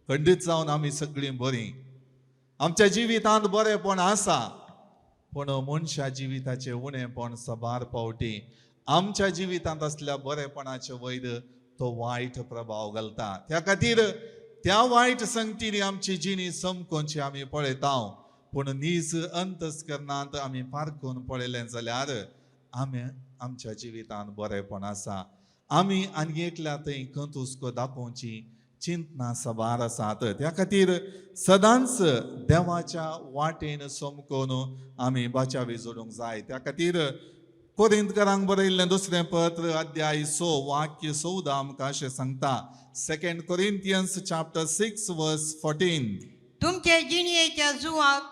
खंडीत जावन आमी सगळीं बरीं, आमच्या जिवितांत बरेंपण आसा, पूण मनशा जिविताचें उणेंपण साबार फावटी आमच्या जिवितांत असल्या बरेपणाचे वयर तो वायट प्रभाव घालता. त्या खातीर त्या वायट संगतीनी आमची जिणी समकोनची आमी पळयता, पूण नीज अंतस्करणांत आमी पारखून पळयलें जाल्यार आमी आमच्या जिवितांत बरेपण आसा. आमी आनी एकल्या थंय खंत हुस्को दाखोवची चिंतना साबार आसात. त्या खातीर सदांच देवाच्या वाटेन समकोन आमी बाचावी जोडूंक जाय. त्या खातीर कोरिंतकारांक बरयल्लें दुसरें पत्र अध्याय 6 वाक्य 14 आमकां अशें सांगता. 2 Corinthians chapter 6 verse 14. तुमच्या जिणयेच्या जुवाक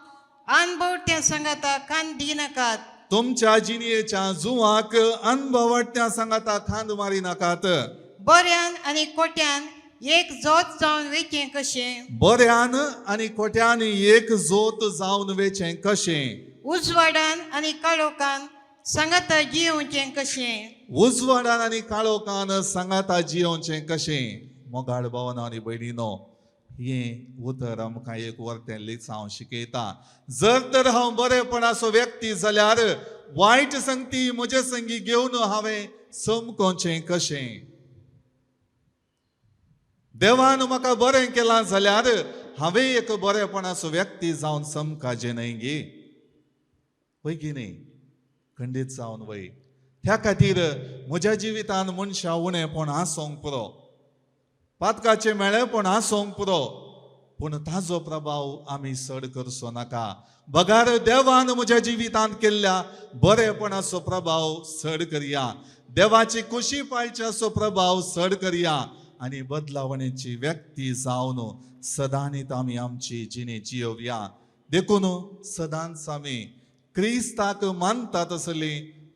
अनभवट्या सांगाता कान दिनाकात. तुमच्या जिणयेच्या जुवाक अनभवट्या सांगाता खांद मारी नाकात. बऱ्यान आनी खोट्यान एक जोत जावन वेचें कशें? बऱ्यान आनी खोट्यान एक जोत जावन वेचें कशें? उजवाडान आनी काळोखान सांगाता जियोवचें कशें? उजवाडान आनी काळोखान सांगाता जियोवचें कशें? मोगाळ भावना आनी भयणीनो, हें उतर आमकां एक वर्तें लिसांव शिकयता. जर तर हांव बरेपणाचो व्यक्ती जाल्यार वायट संगती म्हजे संगी घेवन हांवें समकोवचें कशें? देवान म्हाका बरें केलां जाल्यार हांवें एक बरेपणाचो व्यक्ती जावन समकाजें न्हय गे, वय गी न्हय? खंडीत जावन वय. त्या खातीर म्हज्या जिवितान मनशां उणेपण आसूंक पुरो, पातकाचें मेळेपण आसूंक पुरो, पूण ताजो प्रभाव आमी चड करचो नाका. बगार देवान म्हज्या जिवितांत केल्ल्या बरेपणाचो प्रभाव चड करया, देवाची खुशी पाळच्याचो प्रभाव चड करया आनी बदलावणेची व्यक्ती जावन सदांनीत आमी आमची जिणे जियोवया. देखून सदांच आमी क्रिस्ताक मानता तसली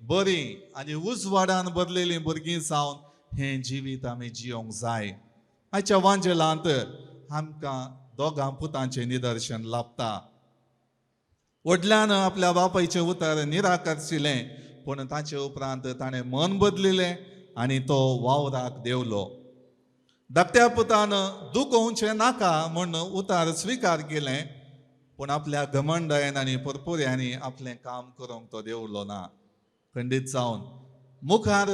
बरी आनी उजवाडान बदलेली भुरगीं जावन हें जिवीत आमी जियोंक जाय. आयच्या वांजेलांत आमकां दोगां पुतांचें निदर्शन लाभता. व्हडल्यान आपल्या बापायचें उतर निराकारशिलें, पूण ताचे उपरांत ताणें मन बदलिलें आनी तो वावराक देंवलो. धाकट्या पुतान दुखोवचें नाका म्हूण उतार स्विकार केलें, पूण आपल्या घमंडायन आनी परपुऱ्यांनी आपलें काम करूंक तो देंवलो ना. खंडीत जावन मुखार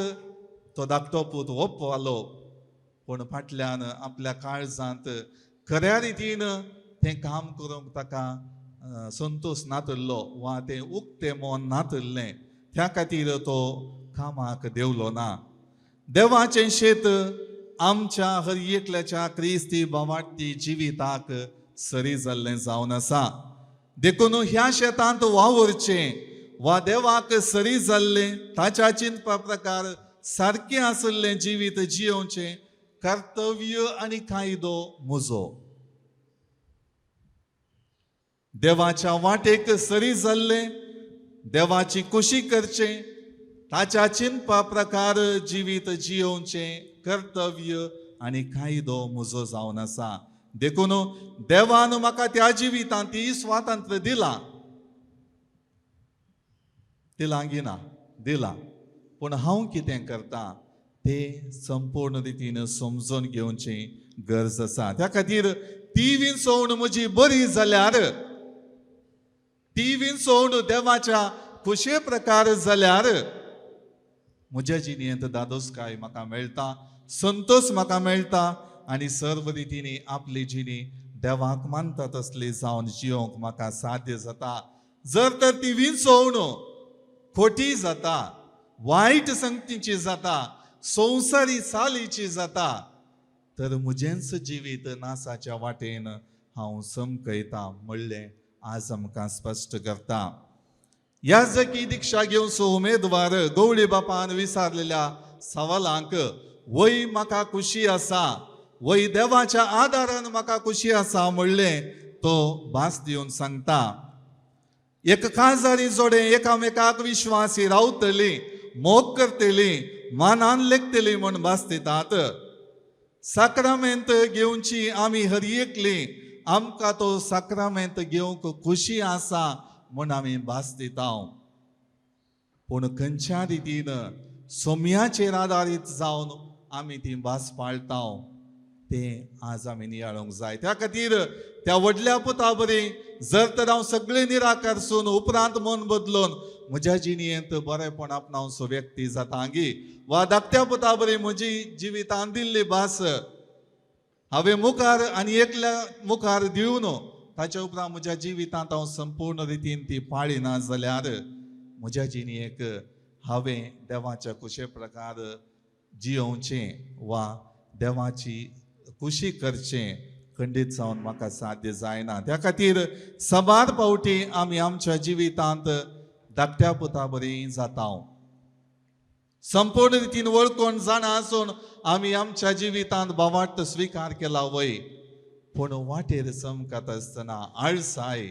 तो धाकटो पूत ओपवालो, पूण फाटल्यान आपल्या काळजांत खऱ्या रितीन तें काम करूंक ताका संतोश नातल्लो वा तें उक्तें मन नातल्लें. त्या खातीर तो कामाक देंवलो ना. देवाचें शेत आमच्या हर एकल्याच्या क्रिस्ती भावार्थी जिविताक सरी जाल्लें जावन आसा. देखून ह्या शेतांत वावुरचें वा देवाक सरी जाल्लें ताच्या चिंतपा प्रकार सारकें आशिल्लें जिवीत जियोवचें कर्तव्य आनी कायदो म्हजो. देवाच्या वाटेक सरी जाल्लें देवाची खुशी करचें ताच्या चिंतपा प्रकार जिवीत जियोवचें कर्तव्य आनी कायदो म्हजो जावन आसा. देखून देवान म्हाका त्या जिवितांत ती स्वातंत्र्य दिलां, दिलां गिना दिलां, पूण हांव कितें करता तें संपूर्ण रितीन समजून घेवची गरज आसा. त्या खातीर ती विंचवण म्हजी बरी जाल्यार, ती विंचवण देवाच्या खुशे प्रकार जाल्यार म्हज्या जिणेंत दादोसकाय म्हाका मेळटा, संतोश म्हाका मेळटा आनी सर्व रितीनी आपली जिणी देवाक मानता तसली जावन जियोंक म्हाका साध्य जाता. जर तर ती विंचवण खोटी जाता, वायट संगतीची जाता, संवसारी चालीची जाता, तर म्हजेंच जिवीत नासाच्या वाटेन हांव समकयता म्हणलें आज आमकां स्पश्ट करता. याजकी दिक्षा घेवचो उमेदवार गवळी बापान विचारलेल्या सवालांक वय म्हाका खुशी आसा, वय देवाच्या आदारान म्हाका खुशी आसा म्हणलें तो भास दिवन सांगता. एक काजारी जोडे एकामेकाक विश्वासी रावतली, मोग करतली, मानान लेखतली म्हूण भास दितात. साक्रामेंत घेवची आमी हर एकली, आमकां तो साक्रामेंत घेवंक खुशी आसा म्हूण आमी भास दिता. पूण खंयच्या रितीन सोम्याचेर आदारीत जावन आमी ती भास पाळटा? तें आज आमी नियाळूंक जाय. त्या खातीर त्या व्हडल्या पुता बरी जर तर हांव सगळें निराकारसून उपरांत मन बदलून म्हज्या जिणेंत बरेंपण आपणावचो व्यक्ती जाता गी, वा धाकट्या पुता बरी म्हजी जिवितान दिल्ली भास हांवें मुखार आनी एकल्या मुखार दिवन ताच्या उपरांत म्हज्या जिवितांत हांव संपूर्ण रितीन ती पाळिना जाल्यार म्हज्या जिणेक हांवें देवाच्या कुशे प्रकार जियोवचें वा देवाची खुशी करचें खंडीत जावन म्हाका साध्य जायना. त्या खातीर साबार फावटी आमी आमच्या जिवितांत धाकट्या पुता बरी जाता. संपूर्ण रितीन वळखून जाणा आसून आमी आमच्या जिवितांत भावार्थ स्विकार केला वय, पूण वाटेर चमकत आसतना आळसाय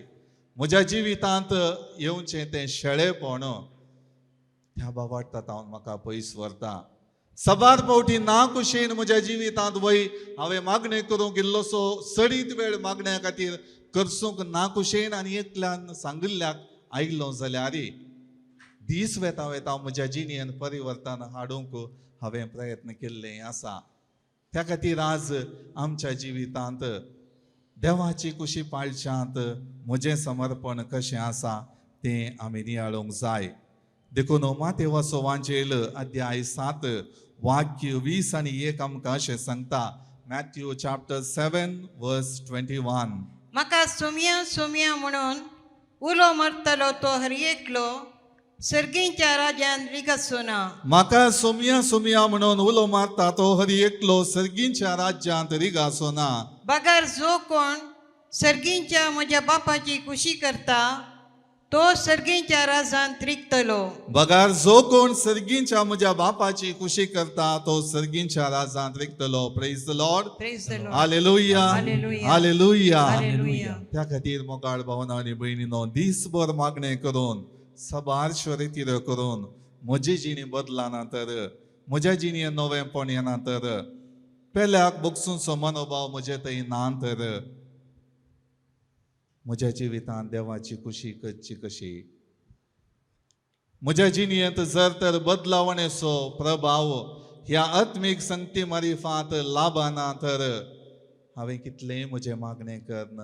म्हज्या जिवितांत येवचें तें शेळेपण त्या भावार्थांत हांव म्हाका पयस व्हरता. साबार फावटी ना कुशीन म्हज्या जिवितांत वय हांवें मागणें करूंक इल्लोसो चडीत वेळ मागण्या खातीर करसूंक ना कुशीन आनी एकल्यान सांगिल्ल्याक आयलो जाल्यार दीस वेता वेता म्हज्या जिणेन परिवर्तन हाडूंक हांवें प्रयत्न केल्ले आसा. त्या खातीर आज आमच्या जिवितांत देवाची कुशी पाळच्यांत म्हजें समर्पण कशें आसा तें आमी नियाळूंक जाय. देखून मातेवाचो वांजेल अध्याय 7 वाक्य 20 आनी 1 आमकां अशें सांगता. मॅथ्यू चॅप्टर 7 वर्स 21. म्हाका सोम्या सोम्या म्हणून उलो मारतलो तो हर एकलो सर्गींच्या राज्यान रिगसो ना. म्हाका सोम्या सोम्या म्हणून उलो मारता तो हर एकलो सर्गींच्या राज्यांत रिगासो ना. बगर जो कोण सर्गींच्या म्हज्या बापाची खुशी करता तो सर्गींच्या राजांत रिगतलो. बगार जो कोण सर्गींच्या म्हज्या बापाची खुशी करता तो सर्गींच्या राजांत रिगतलो. Praise the Lord. Praise the Lord. Hallelujah. Hallelujah. Hallelujah. Hallelujah. त्या खातीर मोगाळ भावना आनी भयणीनो दीसभर मागणें करून साबार शर्यती करून म्हजी जिणी बदलना तर म्हज्या जिणें नवेंपण येना तर पेल्याक बगसूनचो मनोभाव म्हजे थंय ना तर म्हज्या जिवितांत देवाची खुशी करची कशी, म्हज्या जिणेंत जर तर बदलावणेचो प्रभाव ह्या आत्मीक संगती मारिफात लाबना तर हांवें कितलेंय म्हजें मागणें करून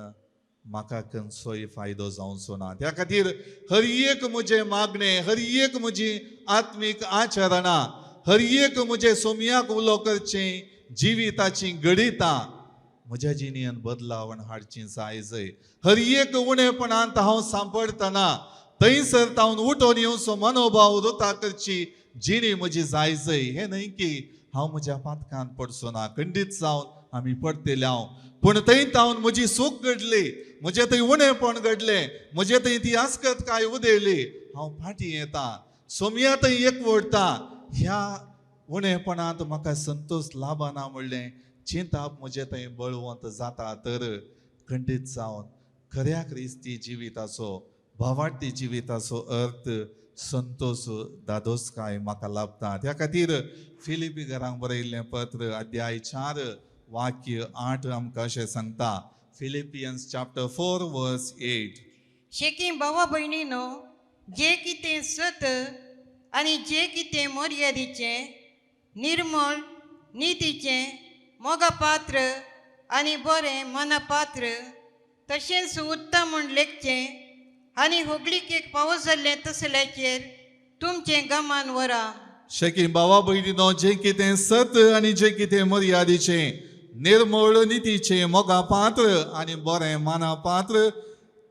म्हाका खंयचोय फायदो जावचो ना. त्या खातीर हर एक म्हजें मागणें, हर एक म्हजी आत्मीक आचरणां, हर एक म्हजें सोमयाक उलो करचें जिविताचीं घडितां म्हज्या जिणेंत बदलावण हाडची जाय जय. हर एक उणेपणांत हांव सांपडटना थंयसर तावन उठोन येवचो मनोभाव रुता करची जिणी म्हजी जाय जय. हें न्हय की हांव म्हज्या पातकान पडचो ना, खंडीत जावन आमी पडटले हांव, पूण थंय तावन म्हजी सूख घडली, म्हजें थंय उणेपण घडलें, म्हजें थंय ती आस्कत काय उदयली, हांव फाटीं येता सोमया थंय एकवडटा. ह्या उणेपणांत म्हाका संतोश लाबना म्हणलें चिंताप म्हजें थंय बळवंत जाता तर खंडीत जावन खऱ्या क्रिस्ती जिविताचो भावार्थी जिविताचो अर्थ संतोश दादोसकाय म्हाका लाभता. त्या खातीर फिलिपी घरांक बरयल्लें पत्र अध्याय 4 वाक्य 8 आमकां अशें सांगता. फिलिपियन्स चॅप्टर 4 वर्स 8. शेकी भावा भयणीनो जे कितें सत आनी जे कितें मर्यादीचें निर्मळ नितीचें मोगापात्र आनी बरें मनापात्र तशेंच उत्तम म्हूण लेखचें आनी होगळीकेक पावो जाल्लें तसल्याचेर तुमचें गमान व्हरा. शेकी भावा भयणीनो जें कितें सत आनी जें कितें मर्यादीचें निर्मळ नितीचें मोगापात्र आनी बरें मानापात्र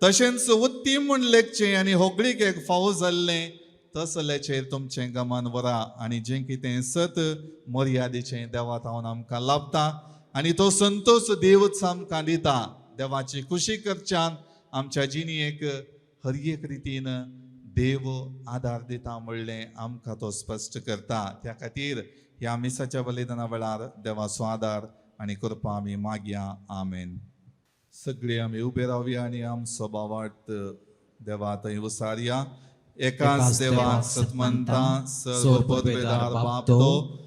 तशेंच उत्तीम म्हूण लेखचें आनी होगळीकेक फावो जाल्लें तसल्याचेर तुमचें गमान व्हरा. आनी जें कितें सत मर्यादीचें देवा तावन आमकां लाभता आनी तो संतोश देवच आमकां दिता. देवाची खुशी करच्यान आमच्या जिणेक हर एक रितीन देव आदार दिता म्हणलें आमकां तो स्पश्ट करता. त्या खातीर ह्या मिसाच्या बलिदाना वेळार देवाचो आदार आनी कृपा आमी मागया. आमेन. सगळीं आमी उबे रावया आनी आमचो भावार्थ देवा थंय उसारया. एकाच देवाक सतमंता सर्व पदवेदार बाप तो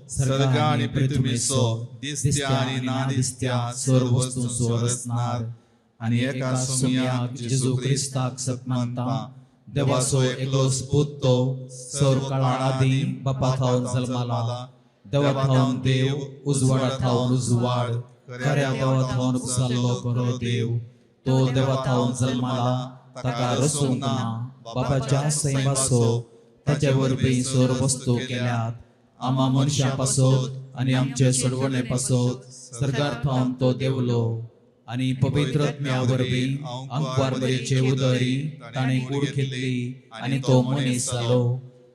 सर्ग आनी पृथ्वीचो दिसत्या आनी ना दिसत्या सर्व वस्तूंचो रचणार आनी एका सोमयाक जेजू क्रिस्ताक सतमंता देवाचो एकलोच पूत तो सर्व काळा आदीं बापा थावन जल्माला, देवा थावन देव, उजवाडा थावन उजवाड, खऱ्या देवा थावन उपसारलो खरो देव तो देवा थावन जल्माला ताका रसूंक ना बापाच्या सैमासो ताचे वरवीं सोर वस्तू केल्यात आमा मनशां पासत आनी आमचे सोडवणे पासत सर्गार थावन तो देवलो आनी पवित्र आत्म्या वरवीं अंकवार मरीचे उदरी ताणें कूड घेतली आनी तो मनीस जालो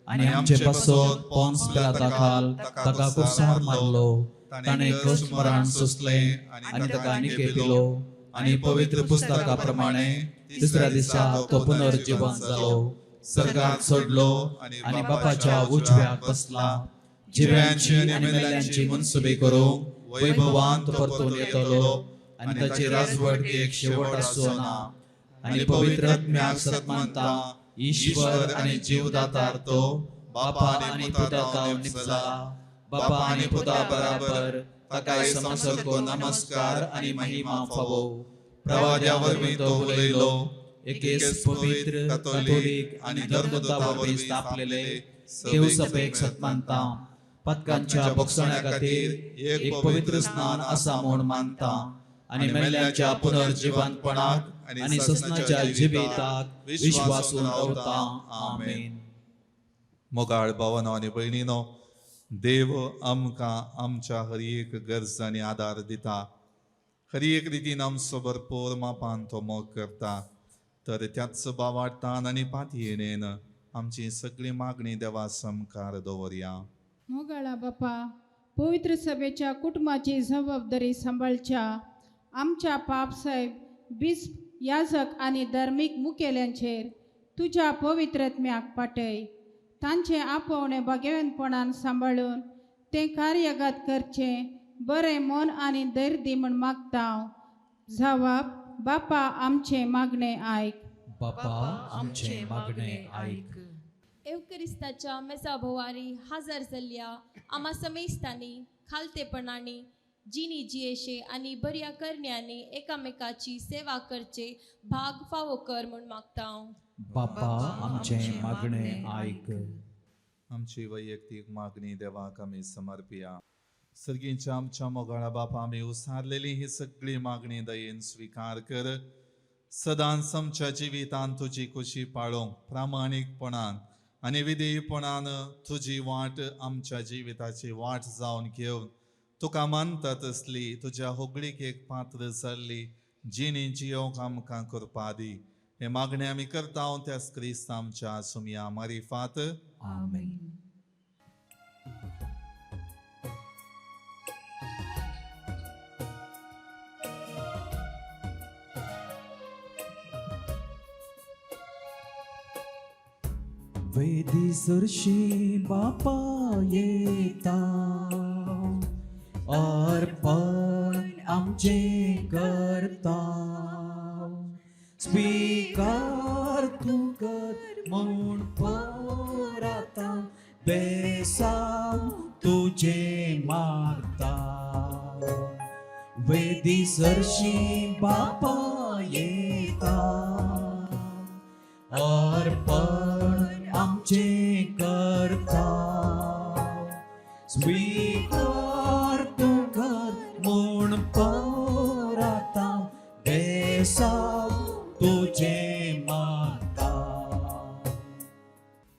आनी आमचे पासत पोन्स पिलाता खाल ताका कुर्सार मारलो ताणें कश्ट मरण सोंसलें आनी ताका निकेपिलो आनी पवित्र पुस्तका प्रमाणे तिसऱ्या दिसा तो पुनर्जीवन जालो सर्गात सोडलो आनी बापाच्या उजव्याक बसला जिव्यांची आनी मेल्ल्यांची मनसुबी करूंक वैभवान तो परतून येतलो आनी ताची राजवटकेक शेवट आसचो ना आनी पवित्र आत्म्याक सत्मानता ईश्वर आनी जीवदातार तो बापा आनी पुता थावन निपजला बापा आनी पुता बराबर ताकाय समसरको नमस्कार आनी महिमा फावो प्रवाद्या वरवीं तो उलयलो एकेच पवित्र कातोलीक आनी धर्मदूता वरवीं स्थापलेले देवसभेक सत्मानता पदकांच्या बोगसण्या खातीर एक पवित्र स्नान आसा म्हूण मानता आनी मेल्ल्यांच्या पुनर्जिवंतपणाक आनी ससनाच्या जिविताक विश्वासून रावता. आमेन. मोगाळ भावनो आनी भयणीनो, देव आमकां आमच्या हर एक गरज आनी आदार दिता. हर एक रितीन आमचो भरपूर मापान तो मोग करता. तर त्याच बावाडतान आनी पातयेणेन आमची सगळी मागणी देवा समकार दवरया. मोगाळा बापा, पवित्र सभेच्या कुटुंबाची जबाबदारी सांबाळच्या आमच्या पापसाहेब बिस्प याजक आनी धार्मीक मुखेल्यांचेर तुज्या पवित्रत्म्याक पाटय. तांचें आपोवणें भाग्यवंतपणान सांबाळून तें कार्यगात करचें बरें मन आनी धैर्य दी म्हूण मागता. जावाब बापा आमचें मागणें आयक. बापा आमचें मागणें आयक. एवकरिस्ताच्या मेजा भोवारी हजर जाल्ल्या आमा समेस्तांनी खालतेपणांनी जिणी जियेशे आनी बऱ्या करण्यांनी एकामेकाची सेवा करचे भाग फावो कर म्हूण मागता. बापा आमचें मागणें आयक. आमची वैयक्तीक मागणी देवाक आमी समर्पिया. सर्गीच्या आमच्या मोगाळा बापा, आमी उसारलेली ही सगळी मागणी दयेन स्विकार कर. सदांच आमच्या जिवितांत तुजी खुशी पाळोवंक प्रामाणीकपणान आनी विधेयपणान तुजी वाट आमच्या जिविताची वाट जावन घेवन तुका मानता तसली तुज्या होगळीक पात्र जाल्ली जिणी जियोंक आमकां करपा दी. हे मागणें आमी करता त्याच क्रिस्त आमच्या सुमया मारिफात. आमेन. वेदी सरशी बापा येता अर्पण आमचें करता. स्वीकार तूं कर म्हूण पराता बेसांव तुजें मागता. वेदी सरशी बापा येता अर्पण आमचें करता. स्वीकार तूं कर म्हूण पराता बेसांव तुजें मागता.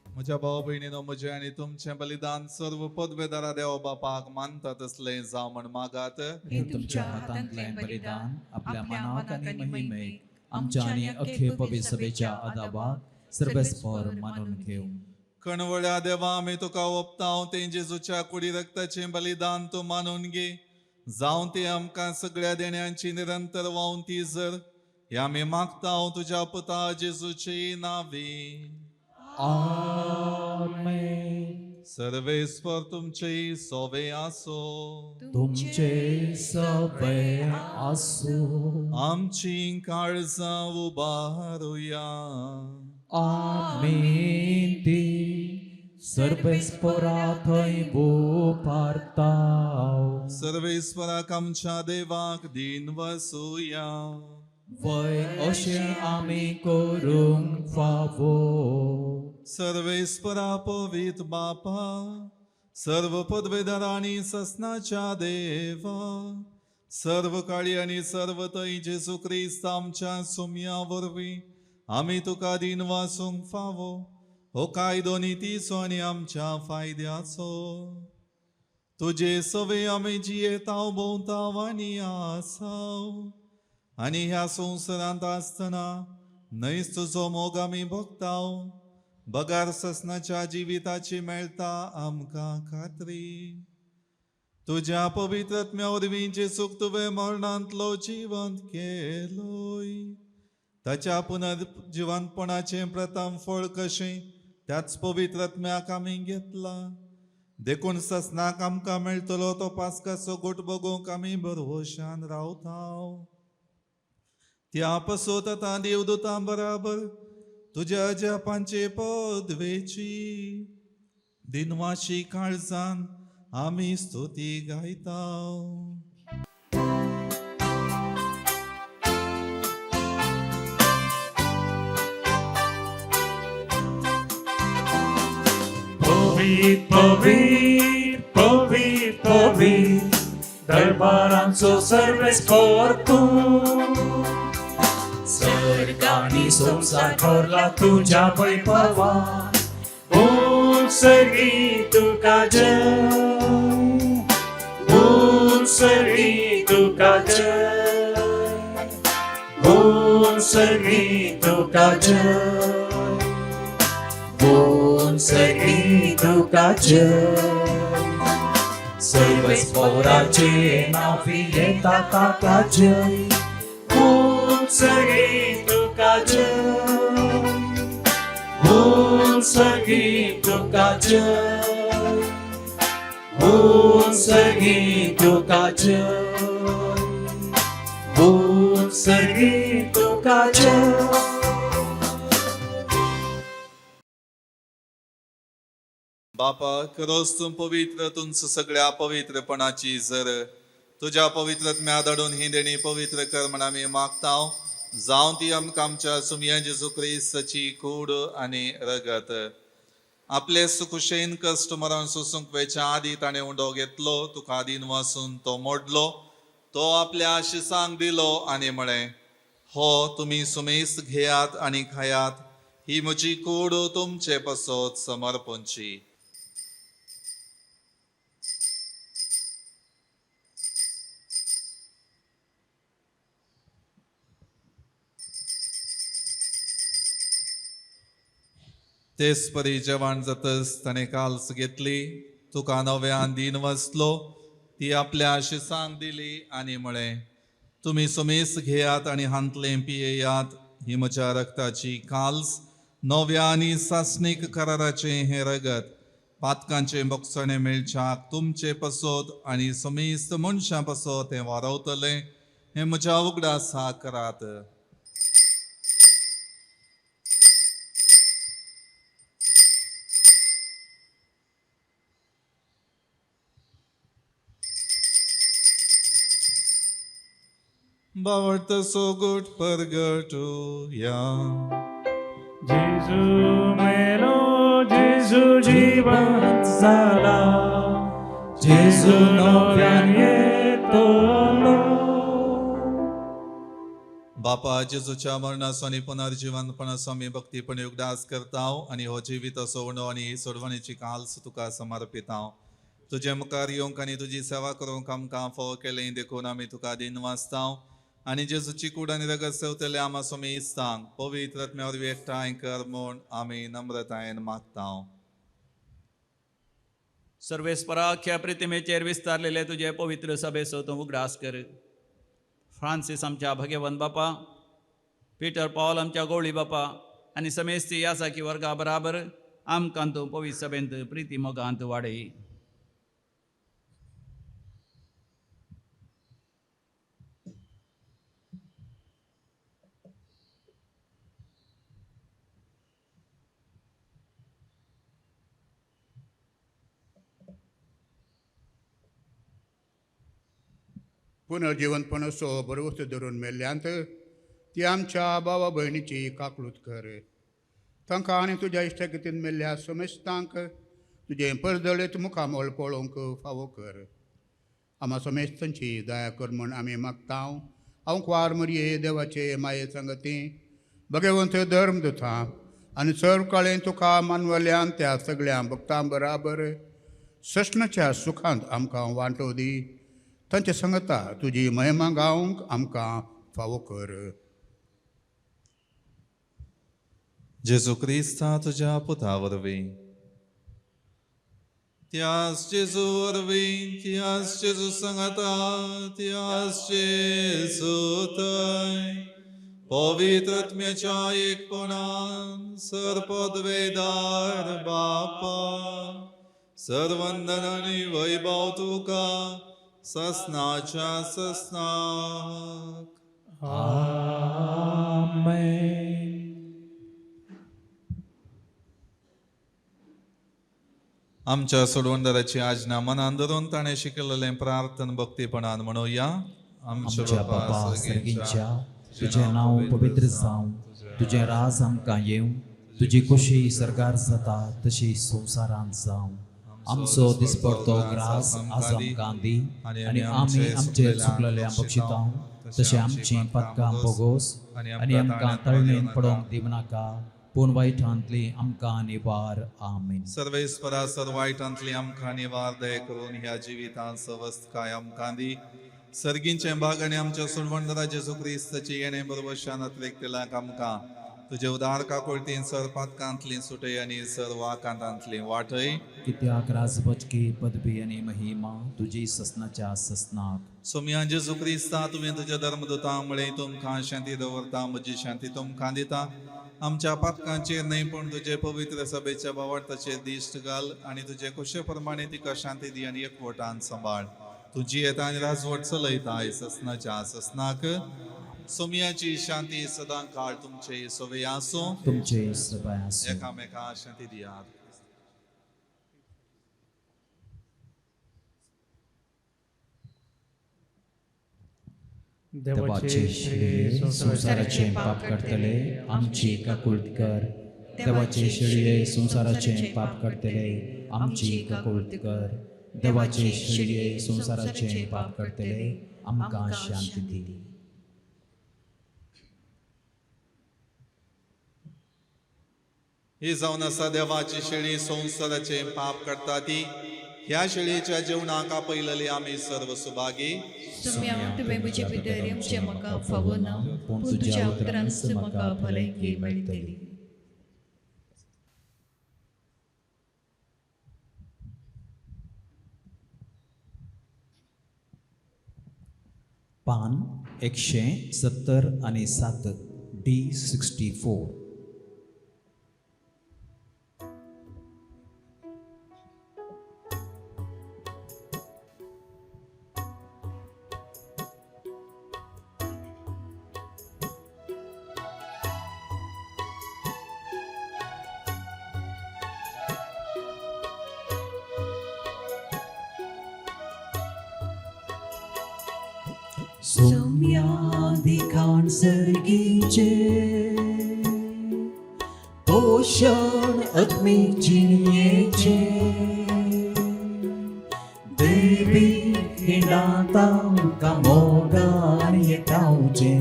म्हज्या भाव भयणीनो, म्हजें आनी तुमचें बलिदान सर्व पदवेदारा देव बापाक मानता तसलें जावं म्हण मागात. हे तुमच्या हातांतलें बलिदान आपल्या मनाक आनी महिमेक आमच्या आनी अख्खे पवित्र सभेच्या आदाबाक सर्वेस्पर मानून घेवं. कणवळ्या देवा, आमी तुका ओपतांव तें जेजूच्या कुडी रक्ताचें बलिदान तूं मानून घे. जावं तें आमकां सगळ्या देण्यांची निरंतर वावंती जर हे आमी मागता तुज्या पुता जेजूची नावी. आमेन. सर्वेस्पर तुमचे सोवे आसो. तुमचे सवे आसूं. आमची काळजां उबारुया. आमी ती सर्वेस्परा थंय उबारता. सर्वेस्पराक आमच्या देवाक दीन वसुया. वय अशें आमी करूंक फावो. सर्वेस्परा पवित बापा, सर्व पदवेदार आनी ससनाच्या देवा, सर्व काळी आनी सर्व थंय जेजू क्रिस्त आमच्या सुमया वरवीं आमी तुका दीन वासूंक फावो हो कायदो नितीचो आनी आमच्या फायद्याचो. तुजे सवे आमी जियेताव भोंवताव आनी आसाव आनी ह्या संवसारांत आसतना न्हयच तुजो मोग आमी भोगताव बगार ससनाच्या जिविताची मेळटा आमकां खात्री. तुज्या पवित्र आत्म्या वरवीं जेजूक तुवें मरणांतलो जिवंत केलोय ताच्या पुनर्जिवंतपणाचें प्रथम फळ कशें त्याच पवित्र आत्म्याक आमी घेतला. देखून ससनाक आमकां मेळटलो तो पास्काचो गोट बगोवंक आमी भरवशान रावताव. त्या पसोत आतां देवदूतां बराबर तुज्या अजापांचे पदवेची दिनवाशी काळजान आमी स्तुती गायता. पवीत पवीत पवीत पवीत दरबारांचो सर्वेस्पर तूं, स्वर्ग आनी संवसार भरला तुज्या वैभवान. उत्सर्गी तुका जय, उत्सर्गी तुका जय, उत्सर्गी तुका जय, उत्सर्गी तुका जय. सर्वेस्पराचे नांवी येता ताका जय, उत्सर्गी तुका जय, उत्सर्गी तुका जय, उत्सर्गी तुका जय, उत्सर्गी तुका जय. बापा खरोच तूं पवित्र, तुमचं सगळ्या पवित्रपणाची जर तुज्या पवित्र आत्म्या धाडून ही देणी पवित्र कर म्हण आमी मागताव. जावं ती आमकां आमच्या सुमया जेजू क्रिस्ताची कूड आनी रगत. आपले सुखुशेन कश्ट मरण सोसूंक वेच्या आदी ताणें उंडो घेतलो, तुका दीन वासून तो मोडलो, तो आपल्या आशिसांक दिलो आनी म्हळें, हो तुमी सुमेस घेयात आनी खायात, ही म्हजी कूड तुमचे पासत समर्पणची. तेच परी जेवण जातच ताणें काल्स घेतली, तुका नव्यान दीन वसलो, ती आपल्या आशिसांक दिली आनी म्हळें, तुमी सुमेस घेयात आनी हांतलें पियेयात, ही म्हज्या रक्ताची काल्स, नव्या आनी सासणीक कराराचें हें रगत, पातकांचें बोगसणें मेळच्याक तुमचे पसत आनी समेस्त मनशां पसत हें वारवतलें, हें म्हज्या उगडासा करात. बावडत सोगूट परगटुया. जेजू मेलो, जेजू जिवंत जाला, जेजू नव्यान येतलो. बापा जेजूच्या मरणाचो आनी पुनर्जिवंतपणाचो आमी भक्तीपणी उगडास करताव आनी हो जिविताचो उणो आनी ही सोडवणेची काल्स तुका समर्पिताव. तुजे मुखार येवंक आनी तुजी सेवा करूंक आमकां फावो केलें देखून आमी तुका दीन वाचताव आनी जेजूची कूड आनी रगत सेवतले आमा स्वामी इस्तांक पवित्र आत्म्या वरवीं एकठांय कर म्हूण आमी नम्रतायेन मागताव. सर्वेस्पराख्या प्रतिमेचेर विस्तारलेले तुजे पवित्र सभेचो तूं उगडास कर. फ्रांसीस आमच्या भगेवन बापा, पीटर पावल आमच्या गवळी बापा आनी समेस्ती यासाकी वर्गा बराबर आमकां तूं पवित्र सभेंत प्रिती मोगांत वाडय. पुनर्जिवंतपणाचो बरवस्त धरून मेल्ल्यांत ती आमच्या बाबा भयणीची काकळूत कर. तांकां आनी तुज्या इश्टागतीन मेल्ल्या समेस्तांक तुजें परजळीत मुखामळ पळोवंक फावो कर. आमा समेस्तांची दया कर म्हूण आमी मागता. हांव कुवार मरये देवाचे माये संगती भगवंत धर्म दिता आनी सर्व काळें तुका मानवल्यान त्या सगळ्या भक्तां बराबर सस्नाच्या सुखांत आमकां वांटो दी. तांचे संगता तुजी महिमा गावंक आमकां फावो कर. जेजू क्रिस्ता तुज्या पुता वरवीं, त्याच जेजू वरवीं, त्याच जेजू सांगाता, त्याच जेजू थंय पवित्र आत्म्याच्या एकपणान सर्पद्वेदार बापा सर्वंदन आनी वैभव तुका ससनाच्या ससनाक. आमेन. आमच्या सोडवणदाराची आज्ञा मनान धरून ताणें शिकयलेलें प्रार्थन भक्तीपणान म्हणुया. आमच्या बापा सर्गींच्या, तुजें नांव पवित्र जावं, तुजें राज आमकां येवं, तुजी खुशी सर्गार जाता तशी संवसारांत जावं. आमचो दिसपडतो ग्रास आज आमकां दी आनी आमी आमचे चुकलेल्या बक्षितां तशें आमचीं पातकां बोगोस आनी आमकां तळणेन पडोवंक दिवनाका, पूण वायटांतली आमकां निवार. आमेन. सर्वेस्परा सर्व वायटांतली आमकां निवार दया करून ह्या जिवितांत सवस्तकाय आमकां दी. सर्गींचे भाग आनी आमच्या सोडवणदारा जेजू क्रिस्ताची येणे बरोबर शानातलेक आमकां तुजे उदार काकुळतीन सर पातकांतली सुटय आनी सर्व आकांतांतली वाटय. कित्याक राजबचकी पदवी आनी महिमा तुजी ससनाच्या ससनाक. सोमया जेजू क्रिस्ता, तुवें तुज्या धर्मदूतां म्हळें तुमकां शांती दवरता, म्हजी शांती तुमकां दिता. आमच्या पातकांचेर न्हय पूण तुजे पवित्र सभेच्या बावडताचेर दिश्ट घाल आनी तुजे कुशे प्रमाणे तिका शांती दी आनी एकवटान सांबाळ. तुजी येता आनी राजवट चलयता ससनाच्या ससनाक. सोमयाची शांती सदां काळ तुमचे सवे आसूं. तुमचे सबाय आसूं. एकामेका शांती दियात. देवाचे शेळये संवसाराचे पाप काडटले आमची काकुळट कर. देवाचे शेळये संवसाराचे पाप काडटले आमची काकुळट कर. देवाचे शेळये संवसाराचे पाप काडटले आमकां शांती दी. ही जावन आसा देवाची शेळी संवसाराचे पाप काडटा ती. ह्या शेळयेच्या जेवणाक आपयलेली आमी सर्व सुभागी. सोम्या, तुवें म्हजे भितर येवचें म्हाका फावो ना, पूण तुज्या उतरांच म्हाका भलायकी मेळटली. पान 177 D64. सोम्यादिखाण सर्गीचे पोषण आत्मी जिणयेचे देवी हिंडात आमकां मोगान येटावचें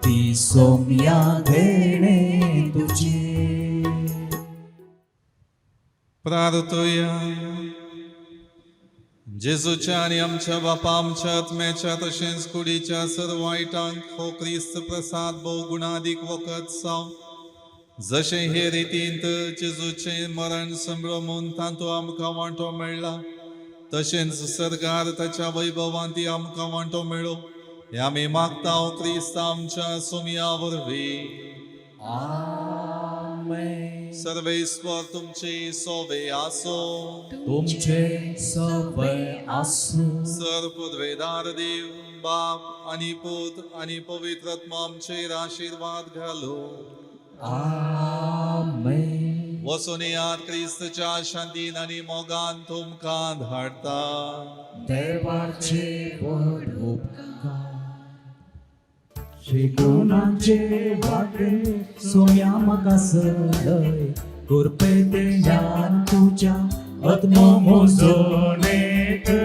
ती सोम्या देणे तुजें. प्रार्थुया. जेजूच्या आनी आमच्या बापा आमच्या आत्म्याच्या तशेंच कुडीच्या सर्व वायटांक हो क्रिस्त प्रसाद भोवगुणादीक वखद जावं. जशें हे रितींत जेजूचें मरण संभ्रमून तातूंत आमकां वांटो मेळ्ळा तशेंच सर्गार ताच्या वैभवान ती आमकां वांटो मेळो हें आमी मागता क्रिस्त आमच्या सोमया वरवीं. आमेन. सर्वेस्वर तुमचे सोवे आसो. तुमचे सवय आसूं. सर पदवेदार देव बाप आनी पूत आनी पवित्र आत्मा आमचेर आशिर्वाद घालो. आमेन. वचून येयात क्रिस्तच्या शांतीन आनी मोगान तुमकां धाडटा. देवाचे व्हड उपकार. शिकोणाचे वाटे सोम्या म्हाका सलय कृपेंतल्यान तुज्या आत्मो म्हजो नेटय.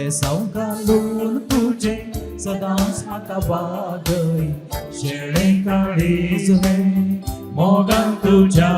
बेसांव घालून तुजें सदांच म्हाका वागय. शेळें काळीज हें मोगान तुज्या.